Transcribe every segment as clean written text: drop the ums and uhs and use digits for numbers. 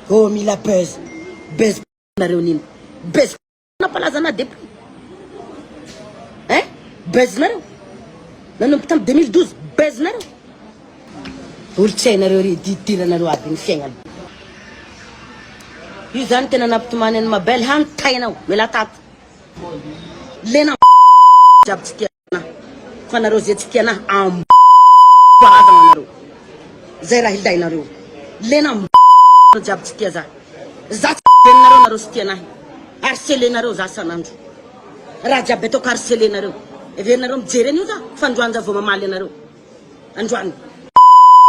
Oh mila buzz. Buzz nareo nino. Buzz nampalaza anah depuis. Hein? Buzz nareo. Nanomboka tamin'ny 2012 buzz nareo. Olo tsy hainareo ry didiranareo aby ny fiaignana. Io zany tena nampitomany an'i Mabel hany tainao. Mialà tato. Lena jiaby tsy tia anah. Fa nareo ze tsy tia anah amboarazagna anareo. Zay raha ilainareo. Lena jiaby tsy tia za. Za tsy velinareo nareo tsy tia anahy. Harcelenareo za sanandro. Raha jiaby ataoko harcelenareo. Heverinareo mijery an'io za? Fa androany za vao mamaly anareo. Androany.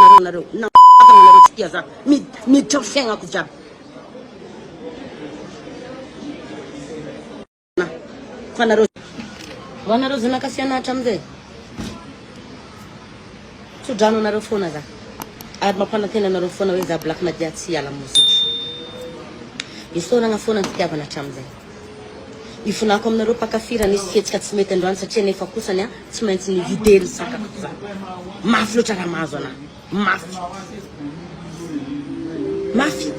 Nareo nareo. Na nareo tsy tia za. Miditra amin'ny fiaignako jiaby. Fa nareo Ho anareo zanaka fiaina hatramin'izay. Tsodrano anareo foana za. Ary mampanantena anareo foana hoe za Black Nadia tsy hiala mozika. Isaoragna foana ny fitiavana hatramin'izay. Ifonako aminareo mpankafy raha nisy fihetsika tsy mety androany satria nefa kosany a tsy maintsy nivider ny sakako za. Mafy loatra raha mahazo anah. Mafy. Mafy.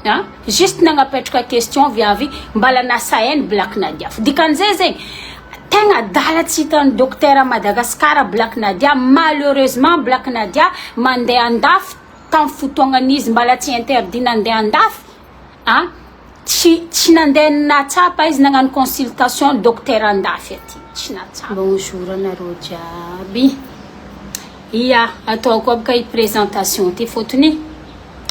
A juste nagnapetraka question viavy mbala nasahainy Black Nadia fa dikan'izay zegny tegna adala tsy hitan'ny docteur à Madagascar Black Nadia malheureusement Black Nadia mandeha andafy tamin'ny fotoagnan'izy mbala tsy interdit nandeha andafy a tsy tsy nandeha nahatsapa izy nagnano consultation docteur andafy aty tsy nahatsapa. Bonjour anareo jiaby. Ia, ataoko aby ka i présentation ty fôtony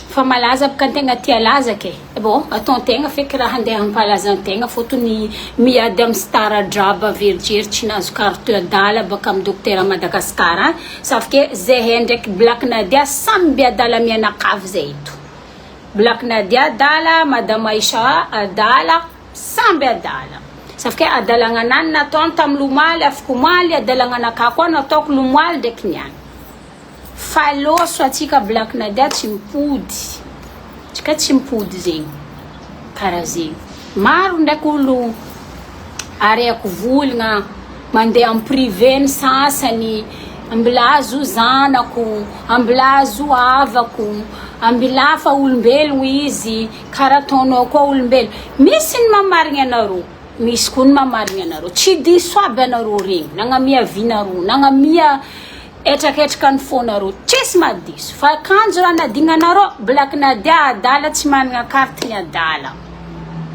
fa malaza bôka antegna tia laza ke. Bon, ataon-tegna feky raha andeha hampalaza antegna fôtony miady amy star draba verijery tsy nahazo carte adala baka amy docteur à Madagascar agny. Sauf que zahay ndraiky Black Nadia samby adala mianakavy zay eto. Black Nadia adala, Madame Aïcha adala, samby adala. Sauf que adalagnanany nataony tamin'ny lomaly afaka omaly, adalagnanakahy koa nataoko lomoaly ndraiky niany. Fa loso atsika Black Nadia tsy mipody. Tsika tsy mipody zegny. Karaha zegny. Maro ndraiky olo arehako volagna, mandeha en privé ny sasany, ambilazo zanako, ambilazo havako, ambilà fa olombelogno izy, karaha ataonao koa olombelogno. Misy ny mamarigny anareo, misy koa ny mamarigny anareo. Tsy diso aby anareo regny, nagnamia vie-nareo, nagnamia Hetraketraka ny fonareo tsisy mahadiso fa kanjo raha nadignanareo black nadia adala tsy managna carte ny adala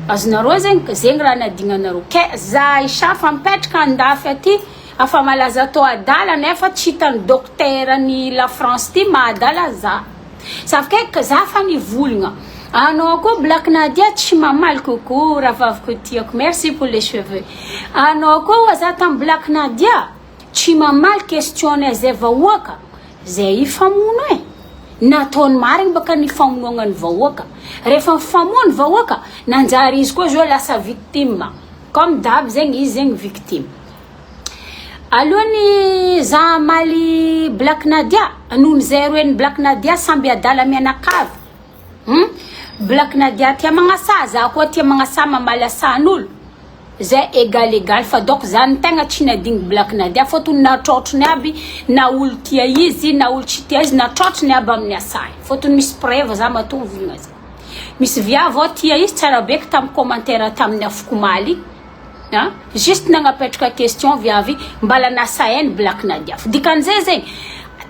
azonareo zegny zegny raha nadignanareo ke za Aïcha fa mipetraka andafy aty afa malaza atao adala nefa tsy hitany docteur ny la France ty maha adala za sauf ke za fa nivolagna anao koa black nadia tsy mamaly coucou rahavaviko tiako merci pour les cheveux anao koa za tam black nadia Tsy mamaly question-nay zay vahoaka zay hifamono e! Nataony marigny baka ny famonoagna ny vahoaka, rehefa mifamono vahoaka nanjary izy koa zao lasa victime, comme d'hab zegny izy zegny victime. Alohan'ny za hamaly Black Nadia, noho ny zay roen'ny Black Nadia samby adala mianakavy, hum Black Nadia tia magnasaha, za koa tia magnasaha mamaly asan'olo. Zay egal egal fa donc zany tegna tsy nadigny black nadia fôtony natrôtrony aby na olo tia izy na olo tsy tia izy natrôtrony aby amin'ny asany fôtony misy preuve za matoa mivolagna zay misy viavy ao tia izy tsara beky tamy commentaire tamin'ny afokomaly a juste nagnapetraka question viavy mbala nasahainy black nadia fa dikan'izay zegny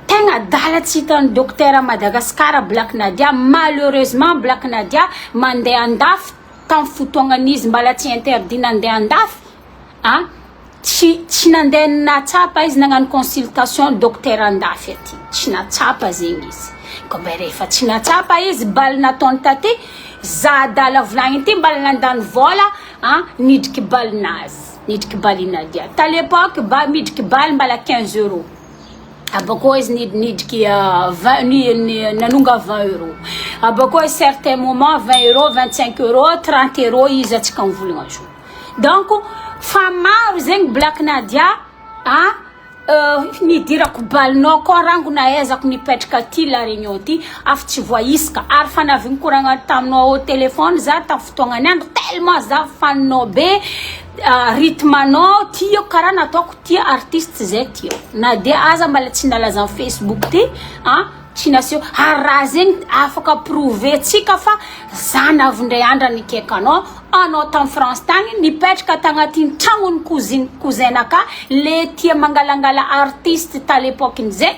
tegna adala tsy hitan'ny docteur à Madagascar black nadia malheureusement black nadia mandeha andafy Tam fotoagnan'izy mbala tsy interdit nandeha andafy a tsy tsy nandeha nahatsapa izy nagnano consultation docteur andafy aty tsy nahatsapa zegny izy ko mba rehefa tsy nahatsapa izy balle nataony taty za adala volagniny ty mbala nandany vola a nidriky balle-nazy nidriky balle i Nadia ta l'époque ba midriky balle mbala 15 euros Abakeo izy nidriky 20 nanonga 20 euros. Abakeo izy certain moment 20 euros, 25 euros, 30 euros izy atsika mivolagna zo. Donc fa maro zegny Black Nadia a nidirako balinao koa rango nahaizako nipetraka aty la Réunion ty afa tsy voaisaka ary fa navy nikoragna taminao au téléphone za tam fotoagna niandro tellement za faninao be rythme anao tiako karaha nataoko Tia artiste zay tiako na dia aza mbala tsy nalaza am facebook ty a. Tsy naseho ary raha zegny afaka prouver tsika fa za navy ndray andra nikaiky anao, anao tam France tagny nipetraka tagnatin tragnony cousine cousin naka le tia mangalangala artiste ta l'epoque nizay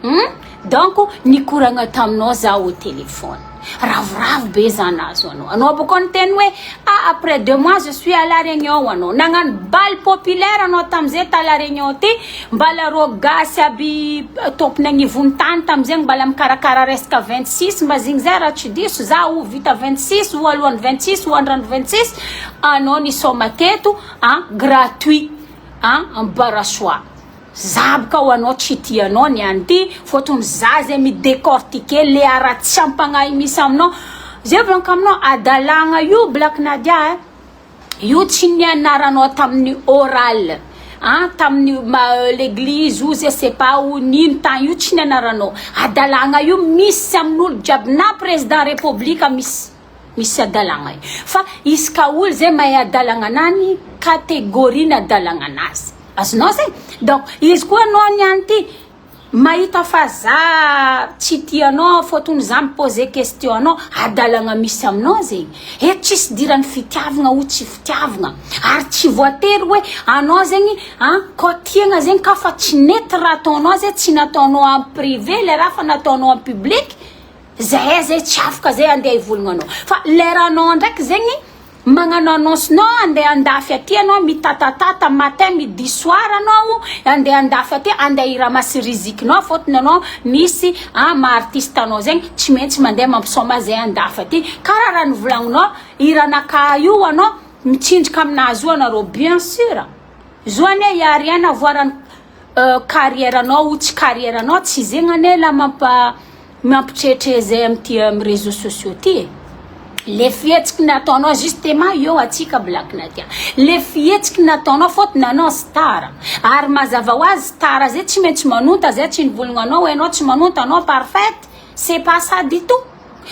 hum donc nikoragna taminao za au téléphone ravoravo be za nahazo anao, anao bôkô niteny hoe ah après deux mois je suis à la réunion anao nagnano bal populaire anao tamizay ta la réunion ty Mbala rô gasy aby tompony agnivony tany tamizegny mbala mikarakara resaka 26 mba zegny zay raha tsy diso za o vita 26 o alohan'ny 26 o andran'ny 26 anao nisôma teto a gratuit a am barasoa za boka ho anao tsy tianao niany ty fôtony za zay mi décortiquer le haratsiampagnahy misy aminao zay volaniko aminao adalagna io black nadia eh. Io tsy nianaranao tamin'ny oral an, tamin'ny l'église ou je sais pas ou nino tany io tsy nianaranao. Adalagna io misy amin'olo jiaby na président république misy misy adalagna io. Fa isaka olo zay mahay adalagna anany catégorie ny adalagna anazy. Azonao zay? Donc izy koa anao niany ty Mahita fa za tsy tia anao fotony za mi poser question anao adalagna misy aminao zegny eto tsisy idirany fitiavagna ou tsy fitiavagna ary tsy voatery hoe anao zegny an kô tiagna zegny ka fa tsy nety raha ataonao zay tsy nataonao en privé le raha fa nataonao en public zahay zay tsy afaka zay andeha hivolagna anao fa lera anao ndraiky zegny Magnano annonce nao andeha andafy aty anao mitatatata matin midi soir anao andeha andafy aty andeha hiramasy riziky nao fotony anao misy a maha artiste anao zegny tsy maintsy mandeha mampisaoma zay andafy aty karaha raha novolagninao hiranakahy io anao mitsinjaka aminazy io anareo bien sur zo anie y a rien à voir ny carrière anao ou tsy carrière anao tsy zegny anie la mampa Mampitretre zay amty am réseaux sociaux ty e! Le fihetsiky nataonao justement eo atsika Black Nadia le fihetsiky nataonao fôtony anao star ary mazava ho azy star zay tsy maintsy manonta zay tsy nivolagna anao hoe anao tsy manonta anao parfaite c'est pas ça du tout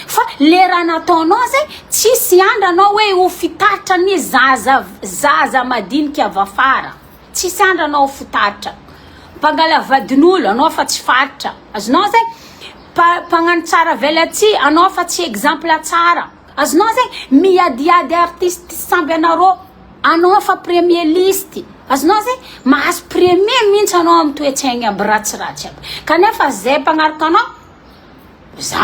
fa le raha nataonao zay tsisy andra anao hoe ho fitaritra ny zaza zaza madinika avy afara Tsisy andro anao fitaritra. Mpangala vadin'olo anao fa tsy faritra. Azonao zay? Pa, mpagnano tsara velatsihy anao fa tsy exemple tsara. Azonao zay? Miadiady artiste samby anareo anao fa premier liste. Azonao zay? Mahazo premier mihitsy anao amin'ny toe-tsaigny aby ratsiratsy aby. Kanefa zay mpagnaraka anao za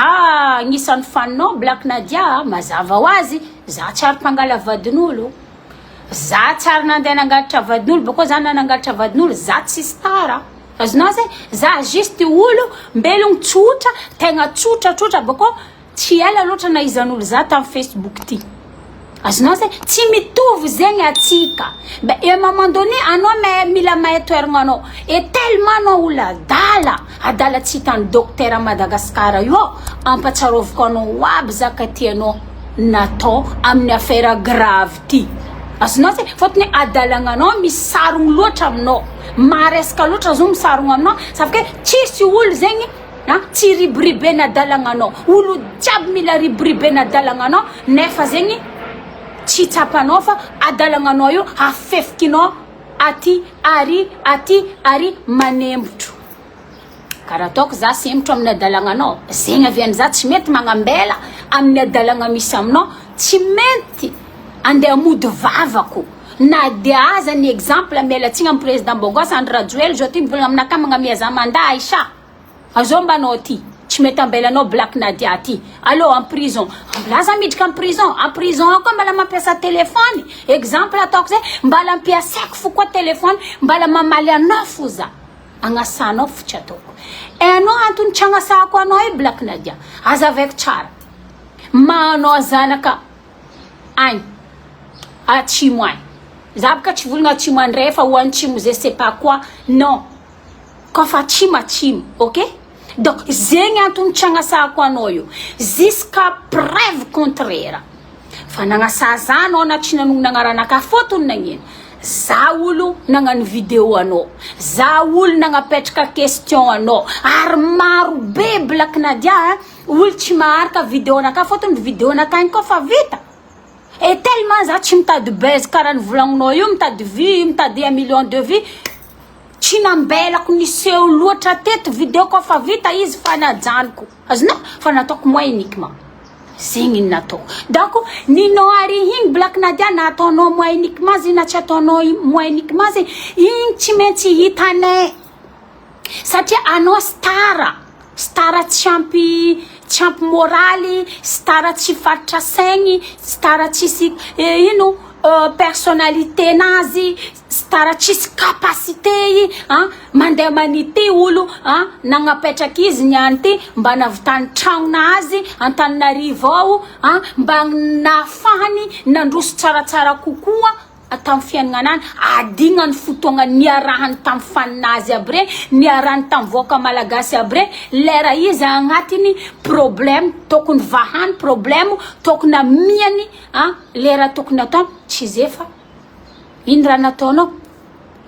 agnisan'ny faninao Black Nadia mazava ho azy za tsy ary mpangala vadin'olo. Za tsy ary nandeha nangalatra vadin'olo bakeo za na nangalatra vadin'olo za tsy star a! Azonao zay? Za juste olo mbelogno tsotra tegna tsotra tsotra bakeo tsy ela loatra nahaizan'olo za tam facebook ty azonao zay? Tsy mitovy zegny atsika mais un moment donné anao mahay mila mahay toeragna anao et tellement anao olo adala adala tsy hitan'ny docteur à Madagascar io ao ampatsaroviko anao aby zaka tianao natao amin'ny affaire grave ty azonao zay fôtony adalagna anao misarogno loatra aminao maresaka loatra zo misarogno aminao ça fait que tsisy olo zegny a tsy riboribena adalagna anao olo jiaby mila riboribena adalagna anao nefa zegny tsy tsapanao fa adalagna anao io afefikinao aty ary aty ary manembotro Karaha ataoko za sempotra amin'ny adalagna anao, zegny avy any za tsy mety magnambela amin'ny adalagna misy aminao, tsy mety andeha hamody vavako na dia aza ny exemple miala tsigny amin'ny président Bogos Andry Rajoely zao ty mivolagna aminakahy magnamia za mandat Aïcha azao mba anao ty tsy mety ambelanao Black Nadia ty allo en prison mbla za miditra en prison en prison ao koa mbala mampiasa téléphone exemple ataoko zay mbala ampiasaiko fo koa téléphone mbala mamaly anao fo za Agnasanao fo tsy ataoko. Hainao antony tsy agnasako anao io Black Nadia? Azavaiko tsara. Maha anao zanaka agny atsimo agny. Za boka tsy volagna atsimo andrefa ou antsimo je sais pas quoi non. Kaofa atsimo atsimo ok? Donc zegny antony tsy agnasako anao io jusqu'à preuve contraire. Fa nagnasaha za anao na tsy nanognona agnaranakahy fôtony nagnino? Za olo nagnano video anao, za olo nagnapetraka question anao, ary maro be Black Nadia a, olo tsy maharaka video nakahy fôtony video nakahy igny kôfa vita, et tellement za tsy mitady buzz karaha nivolagninao io, mitady vue, mitady un million de vue. Tsy nambelako niseho loatra teto video ko fa vita izy fa najanoko. Azonao? Fa nataoko moi uniquement. Zegny ny nataoko. Donc ninao ary igny Black Nadia na ataonao moi uniquement zegny na tsy ataonao moi uniquement zegny, igny tsy maintsy hitanay. Satria anao star, star tsy ampy tsy ampy moraly, star tsy faritra saigny, star tsisy ino personnalité nazy, star tsisy capacité an, mandeha manity olo an, nagnapetraka izy niany ty mba nahavitany tragnon'azy Antananarivo ao an, mba nahafahany nandroso tsaratsara kokoa tamin'ny fiaignanany, adigna ny fotoagna niarahany tamin'ny faninazy aby regny, niarahany tamin'ny vahoaka malagasy aby regny, lera izy agnatiny problème tokony vahany problème tokony amiany an, lera tokony ataony tsy zefa ino raha nataonao,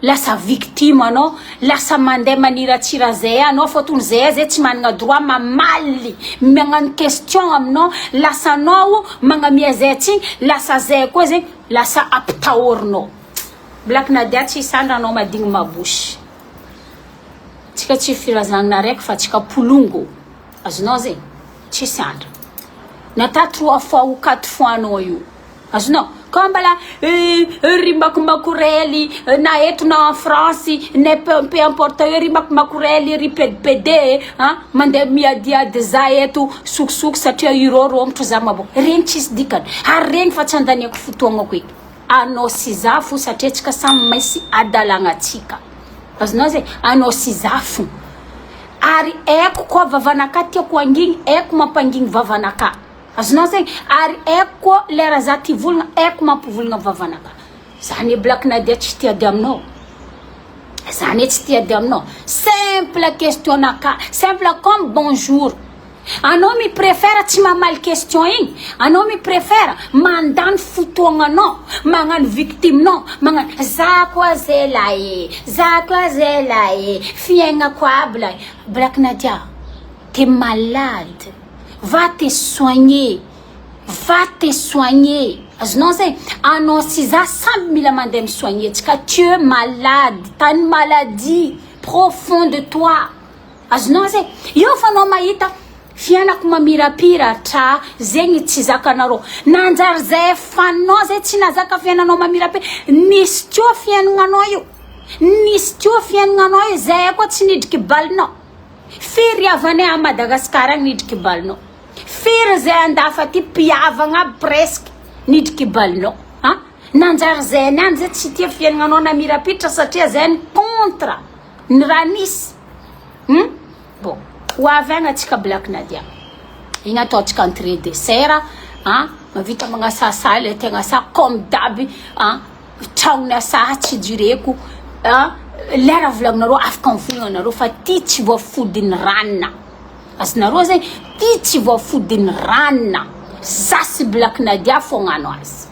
lasa victime anao, lasa mandeha maniratsira zay anao fôtony zay zay tsy managna droit mamaly magnano question aminao, lasa anao magnamia zay tsigny, lasa zay koa zegny lasa ampitahorinao. Black Nadia tsy sandra anao madigny mabosy. Tsika tsy firazanana araiky fa tsika polongo. Azonao zegny? Tsy sandra. Nata trois fois ou quatre fois anao io. Azonao? Ka mbala ry makomakorely na eto na en France ne peu peu importe hoe ry makomakorely ry pedipede a mandeha miadiady za eto sokisoky satria ireo romotro za mabo regny tsisy dikany ary regny fa tsy andaniako fotoagnako eky anao sy za fo satria tsika samy mainsy adalagna tsika azonao zay anao sy za fo ary aiko koa vavanaka tiako angigny aiko mampangigny vavanaka Azonao zegny? Ary haiko koa lera za tia volagna, haiko mampivolagna vavanaka. Za anie Black Nadia tsy tia ady aminao. Za anie tsy tia ady aminao. Simple question naka, simple comme bonjour. Anao mi prefère tsy mamaly question igny, anao mi prefère mandany fotoagnanao magnano victime nao, magnano za koa zela e, za koa zela e, fiaignako aby la. Black Nadia, t'es malade. Va te soigner, va te soigner, azonao zay? Anao sy za samby mila mandeha mi soigner tsika, tu es malade, t'as une maladie profond de toi, azonao zay? Eo fa anao mahita fiainako mamirapiratra zegny tsy zakanareo, nanjary zay fanao zay tsy nazaka fiainanao mamirapiratra, nisy teo fiaignanao io, nisy teo fiaignanao io, zay koa tsy nidriky balinao. Firy havanay à Madagascar agny nidriky balinao? Firy zay andafy aty mpihavagna aby presque nidriky balinao? Ha? Nanjary zay niany zay tsy tia fiaignanao namirapiratra satria zay ny contre ny raha nisy. Hum? Bon, ho avy agny atsika Black Nadia. Igny ataontsika entrée dessert, ha? Mavita magnasasa le tegna sa comme d'hab, ha? Tragnony asaha tsy jireko a lera volagninareo afaka mivolagna anareo fa ty tsy voafodiny ranona azonareo zegny ty tsy voafodiny ranona za sy Black Nadia fô agnano azy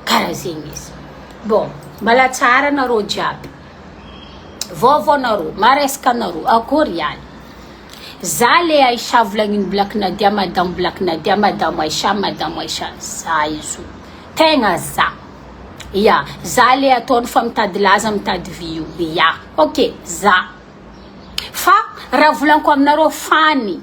karaha zegny izy bon mbala tsara anareo jiaby vaovao nareo maresaka anareo akory ihany za le Aïcha volagniny Black Nadia madame Black Nadia madame Aïcha madame Aïcha za izy io tegna za Ya, za le ataony fa mitady laza mitady vie io. Ya, ok, za. Fa raha volaniko aminareo fany,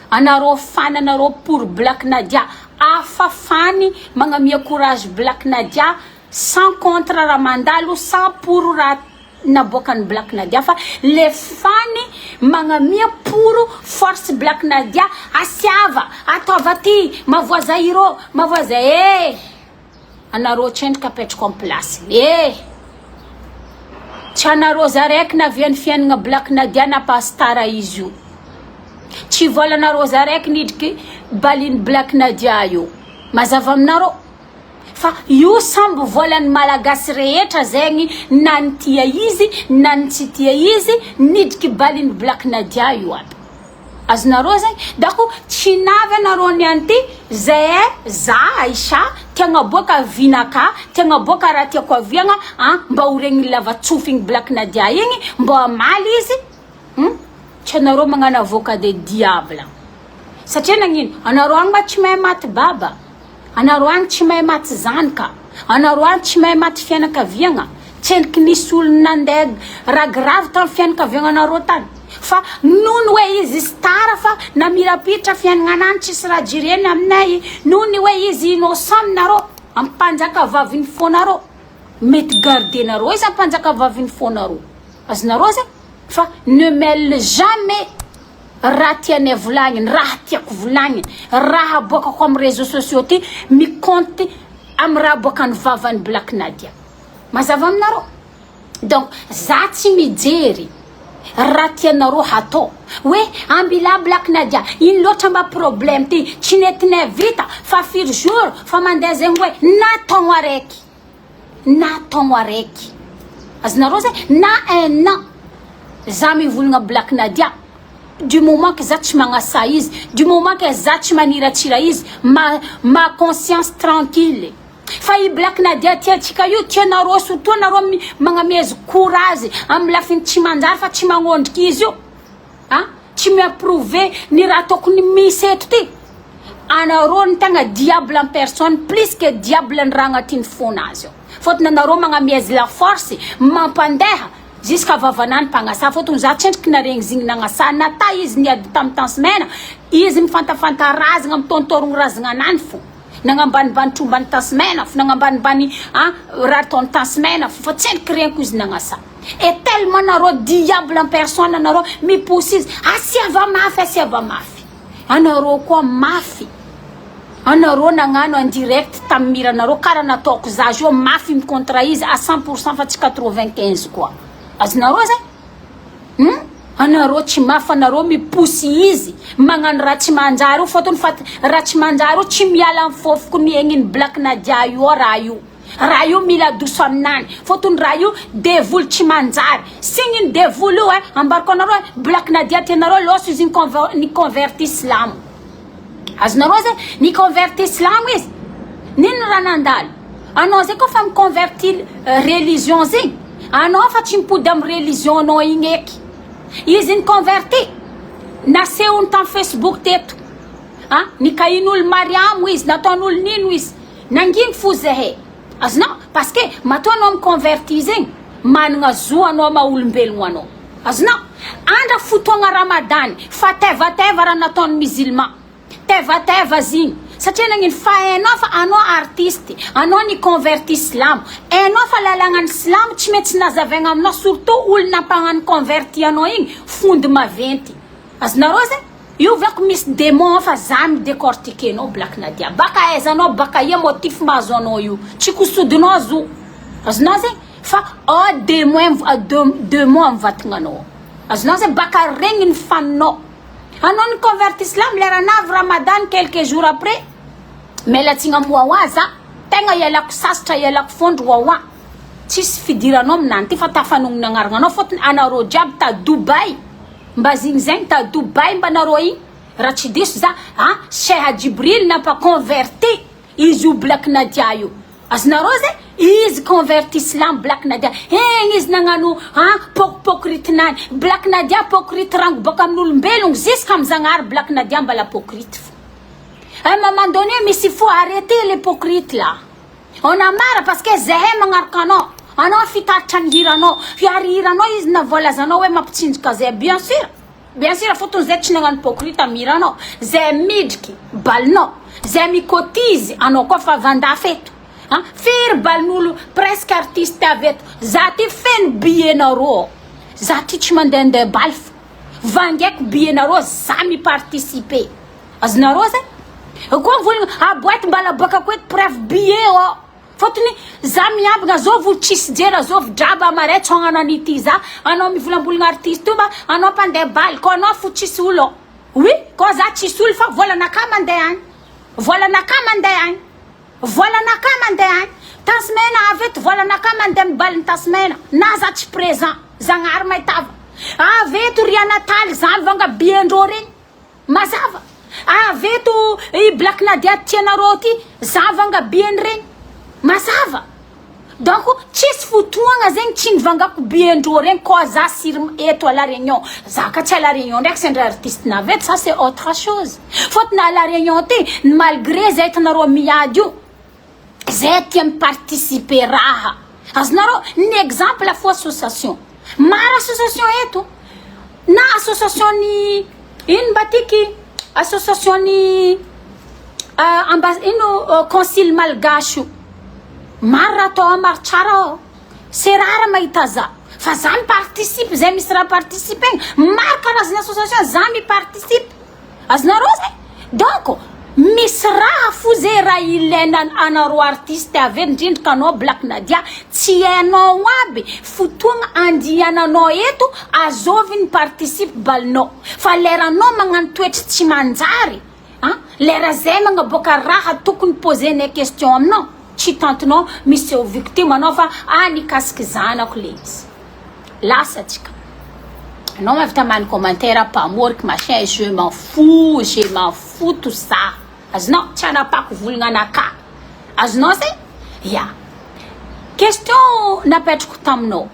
anareo fany anareo pour Black Nadia, afa fany magnamia courage Black Nadia sans contre raha mandalo, sans pour raha naboakan'i Black Nadia fa le fany magnamia pour force Black Nadia, asiava, ataova ty, mavoaza irô, mavoaza eh! Anareo tsendriky apetrako am place eh! Tsy anareo za raiky navian'ny fiainagna Black Nadia na pasitara izy io. Tsy volanareo za raiky nidriky balin'i Black Nadia io. Mazava aminareo? Fa io samby volan'ny Malagasy rehetra zegny na ny tia izy na ny tsy tia izy nidriky balin'i Black Nadia io aby. Azonareo zegny? Dako tsy navy anareo niany ty zay za Aïcha te agnaboaka vinaka te agnaboaka raha tiako aviagna an mba ho regny lava tsofigny Black Nadia igny mbô hamaly izy hum tsy anareo magnano avocat de diable satria nagnino anareo agny ma tsy mahay maty baba anareo agny tsy mahay maty zanaka anareo agny tsy mahay maty fianakaviagna. Tsendriky nisy olo nandeha raha grave tam fianakaviagnanareo tany fa noho ny hoe izy star fa namirapiritra fiaignanany tsisy raha jerena aminay noho ny hoe izy innocent aminareo ampanjaka vaviny fonareo mety gardenareo izy ampanjaka vaviny fonareo azonareo zay fa ne mêle jamais raha tianay volagniny raha tiako volagniny raha aboakako am réseaux sociaux ty mi compte am raha aboakan'ny vavany Black Nadia Mazava aminareo? Donc za tsy mijery raha tianareo hatao hoe ambila Black Nadia ino loatra mba problème ty tsy netinay vita fa firy jour fa mandeha zegny hoe na taogno araiky na taogno araiky azonareo zay na un an za mivolagna Black Nadia du moment que za tsy magnasa izy du moment que za tsy maniratsira izy ma ma conscience tranquille Fa i Black Nadia tiantsika io tianareo surtout anareo magnamezy courage amin'ny lafiny tsy manjary fa tsy magnondriky izy io a tsy mi-approuver ny raha tokony misy eto ty anareo ny tegna diable en personne plus que diable ny raha agnatin'ny fonazy ao fôtony anareo magnamezy la force mampandeha jusqu'à vavanany mpagnasa fôtony za tsendriky naregny zigny nagnasa nata izy niady tamin'ny tansmena izy mifantafanta razagna mitôntôrogno razagna anany fô Nagnambanimbany tromban'i Tasmena fo, nagnambanimbany a raha ataon'i Tasmena fo, fa tsendriky reniko izy nagnasa. Et tellement nareo diable en personne anareo miposy izy, asiava mafy, asiava mafy. Anareo koa mafy. Anareo nagnano en direct tamin'ny miranareo karaha nataoko za zio mafy mi contre izy à 100% fa tsy 95 koa. Azonareo zay? Hum anareo tsy mafy anareo miposy izy magnano raha tsy manjary io fotony fa raha tsy manjary io tsy miala am fofoko ny egniny black nadia io ao raha io raha io mila adoso aminany fotony raha io devoly tsy manjary signe ny devoly io eh ambarako anareo eh black nadia tianareo loso izy ni converti silamo azonareo zay ni converti silamo izy nino raha nandalo anao zay koa fa mi converti religion zegny Anao fa tsy mipody am religion nao igny eky. Izy ni converti nasehony tam facebook teto a nikahin'olo mariamo izy nataon'olo nino izy nanginy fo zahay azonao parce que matoa anao mi converti zegny managna zo anao maha olombelogno anao azonao andra fotoagna ramadany fa tevateva raha nataony musulman Tevateva zigny satria nagnino fa hainao fa anao artiste anao ni converti silamo hainao fa lalagna ny silamo tsy maintsy nazavaigna aminao surtout olo nampagnano converti anao igny fondy maventy azonareo zay io vlako misy demon ao fa za mi decortiquer nao black nadia baka aiza anao baka ia motif mahazo anao io tsy kosodinao zo azonao zay fa ao demon demon am vatagnanao azonao zay baka regny ny faninao Anao ni converti islam lera navy ramadan quelques jours après miala tsigny am wawa za tegna ialako sasatra ialako fondro wawa tsisy fidiranao aminany ty fa tafanognona agnarana anao fotony anareo jiaby ta Dubai mba zigny zegny ta Dubai mba nareo igny raha tsy diso za a Cheikh Jibril nampa converti izy io Black Nadia io Azonareo zay? Izy converti silamo Black Nadia. Egny izy nagnano ah pokpokrity-nany. Black Nadia pokrity rango baka amin'olombelogno jusqu'à am Zagnahary Black Nadia mbala pokrity fo. À un moment donné misy il faut arrêter l'hypocrite là. On a marre parce que zahay magnaraka anao. Anao fitaritra ny hiranao. Ary hiranao izy na voalazanao hoe mampitsinjaka zay bien sûr. Bien sûr fotony zay tsy nagnano hypocrite am hiranao. Zay midriky balinao. Zay mi-cotise anao koa fa avy andafy eto. Ah firy balin'olo presque artiste avy eto. Za ty feno billet nareo ao. Za ty tsy mandehandeha baly fa vangaiko billet nareo za mi-participer. Azonareo zay? Koa mivolagna ah boite mbala aboakako eto preuve billet ao. Fotony za miambigna zovy olo tsisy jera zovy draba maray tsy hagnano an'ity za anao mivolambolagna artiste io mba anao mpandeha baly ko anao fo tsisy olo oui ko za tsisy olo fa volanakahy mandeha agny volanakahy mandeha agny volanakahy mandeha agny tasmena avy eto volanakahy mandeha amy balin'ny tasmena na za tsy présent zagnahary mahitava avy eto ry anataly za mivanga billet-ndreo regny Mazava! Avy eto i Black Nadia tianareo ty, za vanga billet regny. Mazava! Donc tsisy fotoagna zegny tsy nivangako billet ndreo regny koa za sur eto à la réunion. Za ka tsy à la réunion ndraiky sendra artiste navy eto ça c'est autre chose. Fôtony à la réunion ty malgré zay hitanareo miady io, zay tia mi participer raha. Azonareo? Ny exemple fo association. Maro association eto. Na association ny ino mba tiky? Association ny amba ino concile malgache io. Maro raha atao ao, maro tsara ao. C'est rare mahita za. Fa za mi-participe, zay misy raha participer-gna. Maro karazana association za mi-participe. Azonareo zay? Donc misy raha fo zay raha ilaina anareo artiste avy eto indrindra ka anao Black Nadia tsy hainao aby fotoagna andiananao eto azovy ny participe balinao fa leranao magnano toetry tsy manjary a lera zay magnaboaka raha tokony poser-nay question aminao tsy tantinao miseho victime anao fa ah nikasiky zanako le izy. Lasa atsika. Anao mahavita many commentaire mpamoriky machin je m'en fous je m'en fous tout ça. Azonao tsy hanapako volagna anakahy. Azonao zay? Ya. Question napetrako taminao.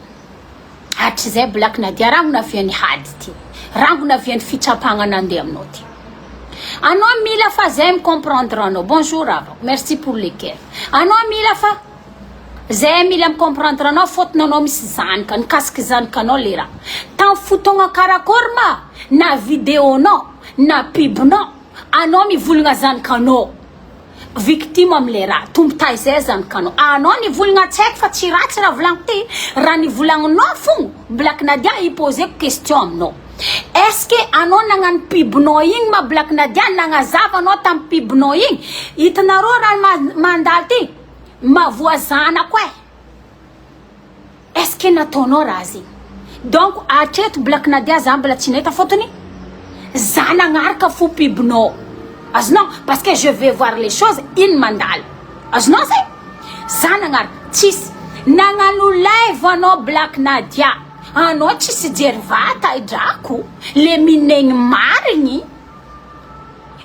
Hatrizay Black Nadia rango navian'ny hady ty. Rango navian'ny fitsapagna nandeha aminao ty. Anao mila fa zay mi comprendre anao. Bonjour havako. Merci pour le cœur. Anao mila fa Zay mila mi comprendre anao fotony anao misy zanaka, nikasiky zanakanao le raha. Tam fotoagna karakory ma na video nao na pub nao anao mivolagna zanakanao victime amle raha, tombo taizay zanakanao. Anao nivolagna tsy haiko fa tsy ratsy raha volagniko ty, raha nivolagninao fogna Black Nadia hi poseko question aminao. Est ce que anao nagnano pub nao igny ma Black Nadia nagnazava anao tam pub nao igny, hitanareo raha mandalo ty Mavoa zanako eh! Est ce que nataonao raha zegny? Donc hatreto Black Nadia za mbola tsy nahita fôtony za nagnaraka fo pub-nao azonao parce que je vais voir les choses ino mandalo azonao zay? Za nagnaraka tsisy nagnano live anao Black Nadia anao tsisy jery vata e drako le minegny marigny.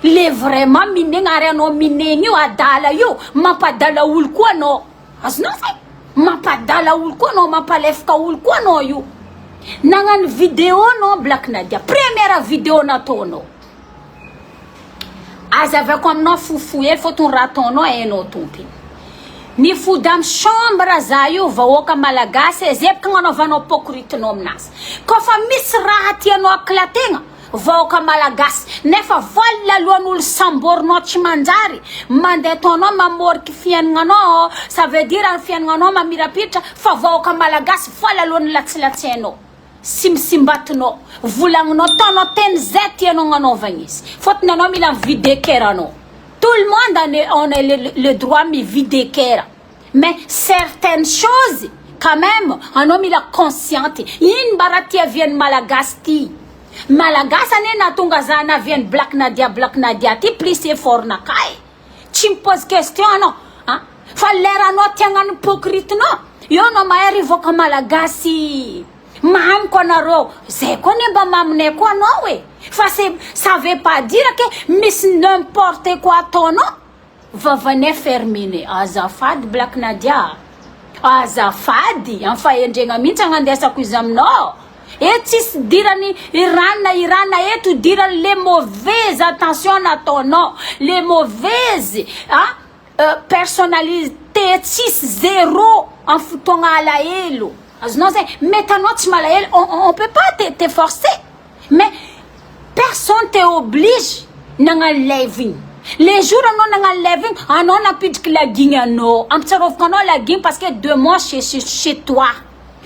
Le vraiment minegna ary anao minegna io adala io mampadala olo koa anao azonao zay mampadala olo koa anao mampalefaka olo koa anao io nagnano video anao Black Nadia première video nataonao azavaiko aminao fohifohy hely fôtony raha ataonao hainao tompony nifody amy chambre za io vahoaka malagasy e zay bôka agnanaovanao pokoritinao aminazy kôfa misy raha tianao aclategna Vahoaka malagasy nefa vola alohan'olo samborinao tsy manjary mandeha ataonao mamoriky fiainagnanao ça veut dire ny fiainagnanao mamirapiratra fa vahoaka malagasy vola alohan'ny latsilatsainao simsimbatinao volagninao ataonao teny zay tianao agnanaovagna izy fôtony anao mila mi-vider cœur anao tout le monde en est on est le, le droit mi-vider cœur mais certaines choses quand même anao mila consciente ino mba raha tiavian'ny malagasy ty Malagasy anie nahatonga za navian'i Black Nadia Black Nadia ty plus effort nakahy e. Tsy mi pose question anao a. Fa lera anao tia hagnano hypocrite nao, eo anao mahay ry vahoaka malagasy mamiko anareo, zay koa anie mba maminay koa anao e. Fa c'est ça veut pas dire que misy n'importe quoi ataonao. Vavanay fermene. Azafady Black Nadia a. Azafady, am fahendregna mihitsy agnandesako izy aminao. Eto tsisy idirany Iran na Iran eto idirany le mauvaise attention nataonao, le mauvaise a personnalité tsisy zéro am fotoagna alahelo. Azonao zay? Mety anao tsy malahelo, on on peut pas te te forcer. Mais personne te oblige nagnano live igny. Le jour anao nagnano live igny, anao nampidriky laguigny anao. Ampitsaroviko anao laguigny parce que demon chez chez toi.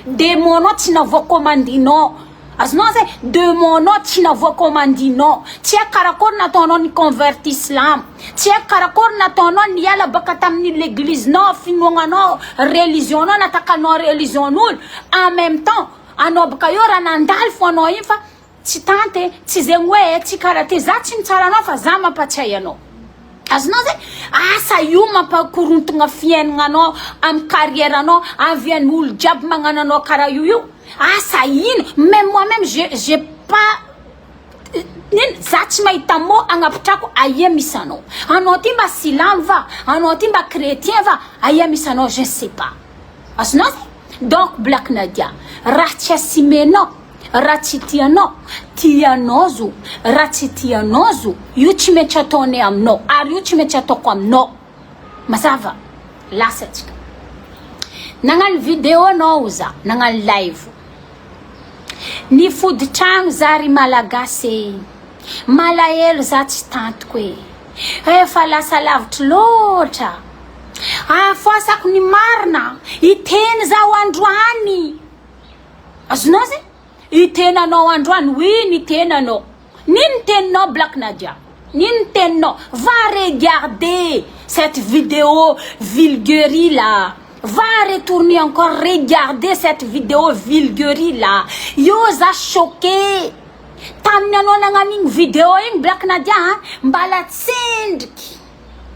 Demon anao tsy navoa-commandinao. Azonao zay? Demon anao tsy navoa-commandinao. Tsy haiko karakory nataonao ni-converti silamo. Tsy haiko karakory nataonao niala baka tamin'ny l'église-nao, finoagnanao, religion-nao, natakanao religion-n'olo. En même temps, Anao boka eo raha nandalo fo anao iny fa tsy tanty e, tsy zegny hoe e, tsy karaha ty, za tsy mitsara anao fa za mampatsiahy anao. Azonao zay? Asa io mampakorontogna fiaignana anao amy carrière anao, avian'ny olo jiaby magnano anao karaha io io, asa ino, même moi même je j'ai pas nino, za tsy mahita mot agnapitrako aia misy anao, anao ty mba silamo va, anao ty mba chrétien va, aia misy anao je ne sais pas. Azonao zay? Donc Black Nadia, raha tsy assumenao, raha tsy tianao, tianao zo, raha tsy tianao zo, io tsy maintsy ataonay aminao, ary io tsy maintsy ataoko aminao. Mazava? Lasa tsika. Nagnano video anao za, nagnano live. Nifody tragno za ry Malagasy e. Malahelo za tsy tantiko e. Efa lasa lavitry loatra. Ahafoasako ny marina, hiteny zaho androany. Azonao zay? Hiteny anao androany, oui niteny anao. Nino ny teninao Black Nadia? Nino ny teninao? Va regarder cette vidéo vulguerie là. Va retourner encore regarder cette vidéo vulguerie là. Io za choqué. Tamin'ny anao nagnano igny vidéo igny Black Nadia a, mbala tsendriky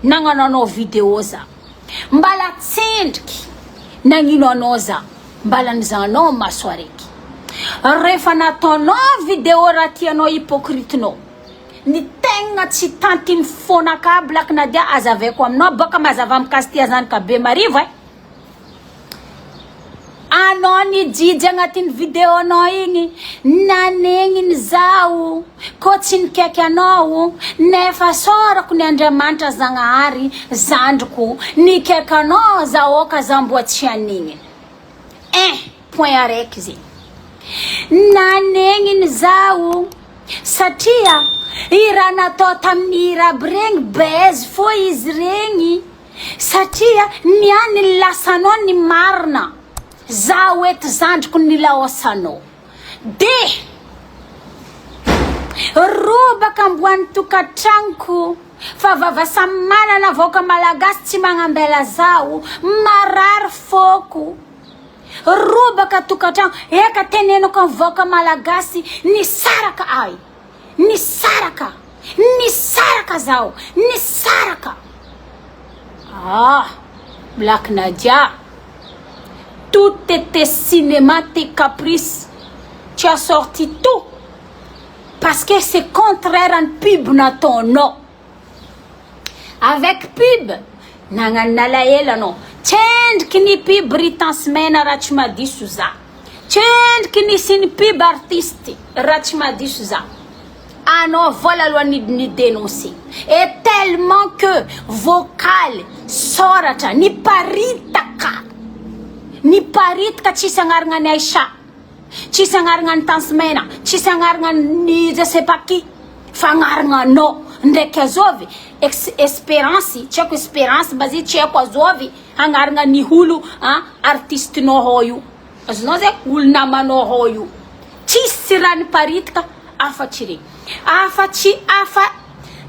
nagnano anao vidéo za. Mbala tsendriky nagnino anao za. Mbala nizanao maso araiky. Rehefa nataonao vidéo raha tianao hypocrite-nao. Ny tegna tsy tantiny fona ka Black Nadia azavaiko aminao bôka mazava mikasy zanaky Bemarivo e. Anao nijijy agnatin'ny vidéo-nao igny nanegniny zaho kô tsy nikaiky anao nefa sôrako ny Andriamanitra Zagnahary zandriko nikaiky anao zaho ka za mboa tsy anigny. Un point araiky zegny. Nanegniny zaho satria i raha natao tamin'ny hira aby regny buzz fô izy regny satria niany ny lasanao ny marina zaho eto zandriko nilaosanao de robaka amboan'ny tokantragnoko fa vava samy manana vahoaka malagasy tsy magnambela zaho marary fôko robaka tokantragno eka teneniko amin'ny vahoaka malagasy nisaraka ahy nisaraka nisaraka zaho nisaraka ah Black Nadia tout était cinéma tes caprices tu as sorti tout parce que c'est contraire ny pub nataonao avec pub nagnano nalahelo anao tsendriky ny pub ry Tansimena raha tsy madiso za tsendriky nisy ny pub artiste raha tsy madiso za anao vola aloha ny ny dénoncer et tellement que vocal soratra niparitaka niparitaka tsisy agnarana ny Aïcha tsisy agnarana ny Tansimena tsisy agnarana ny je sais pas qui fa agnarana anao ndraiky azovy ex espérance tsy haiko espérance mba tsy haiko azovy agnarana ny olo a artistinao ao io azonao zay olo namanao ao io tsisy raha niparitaka afa-tsy regny afa-tsy afa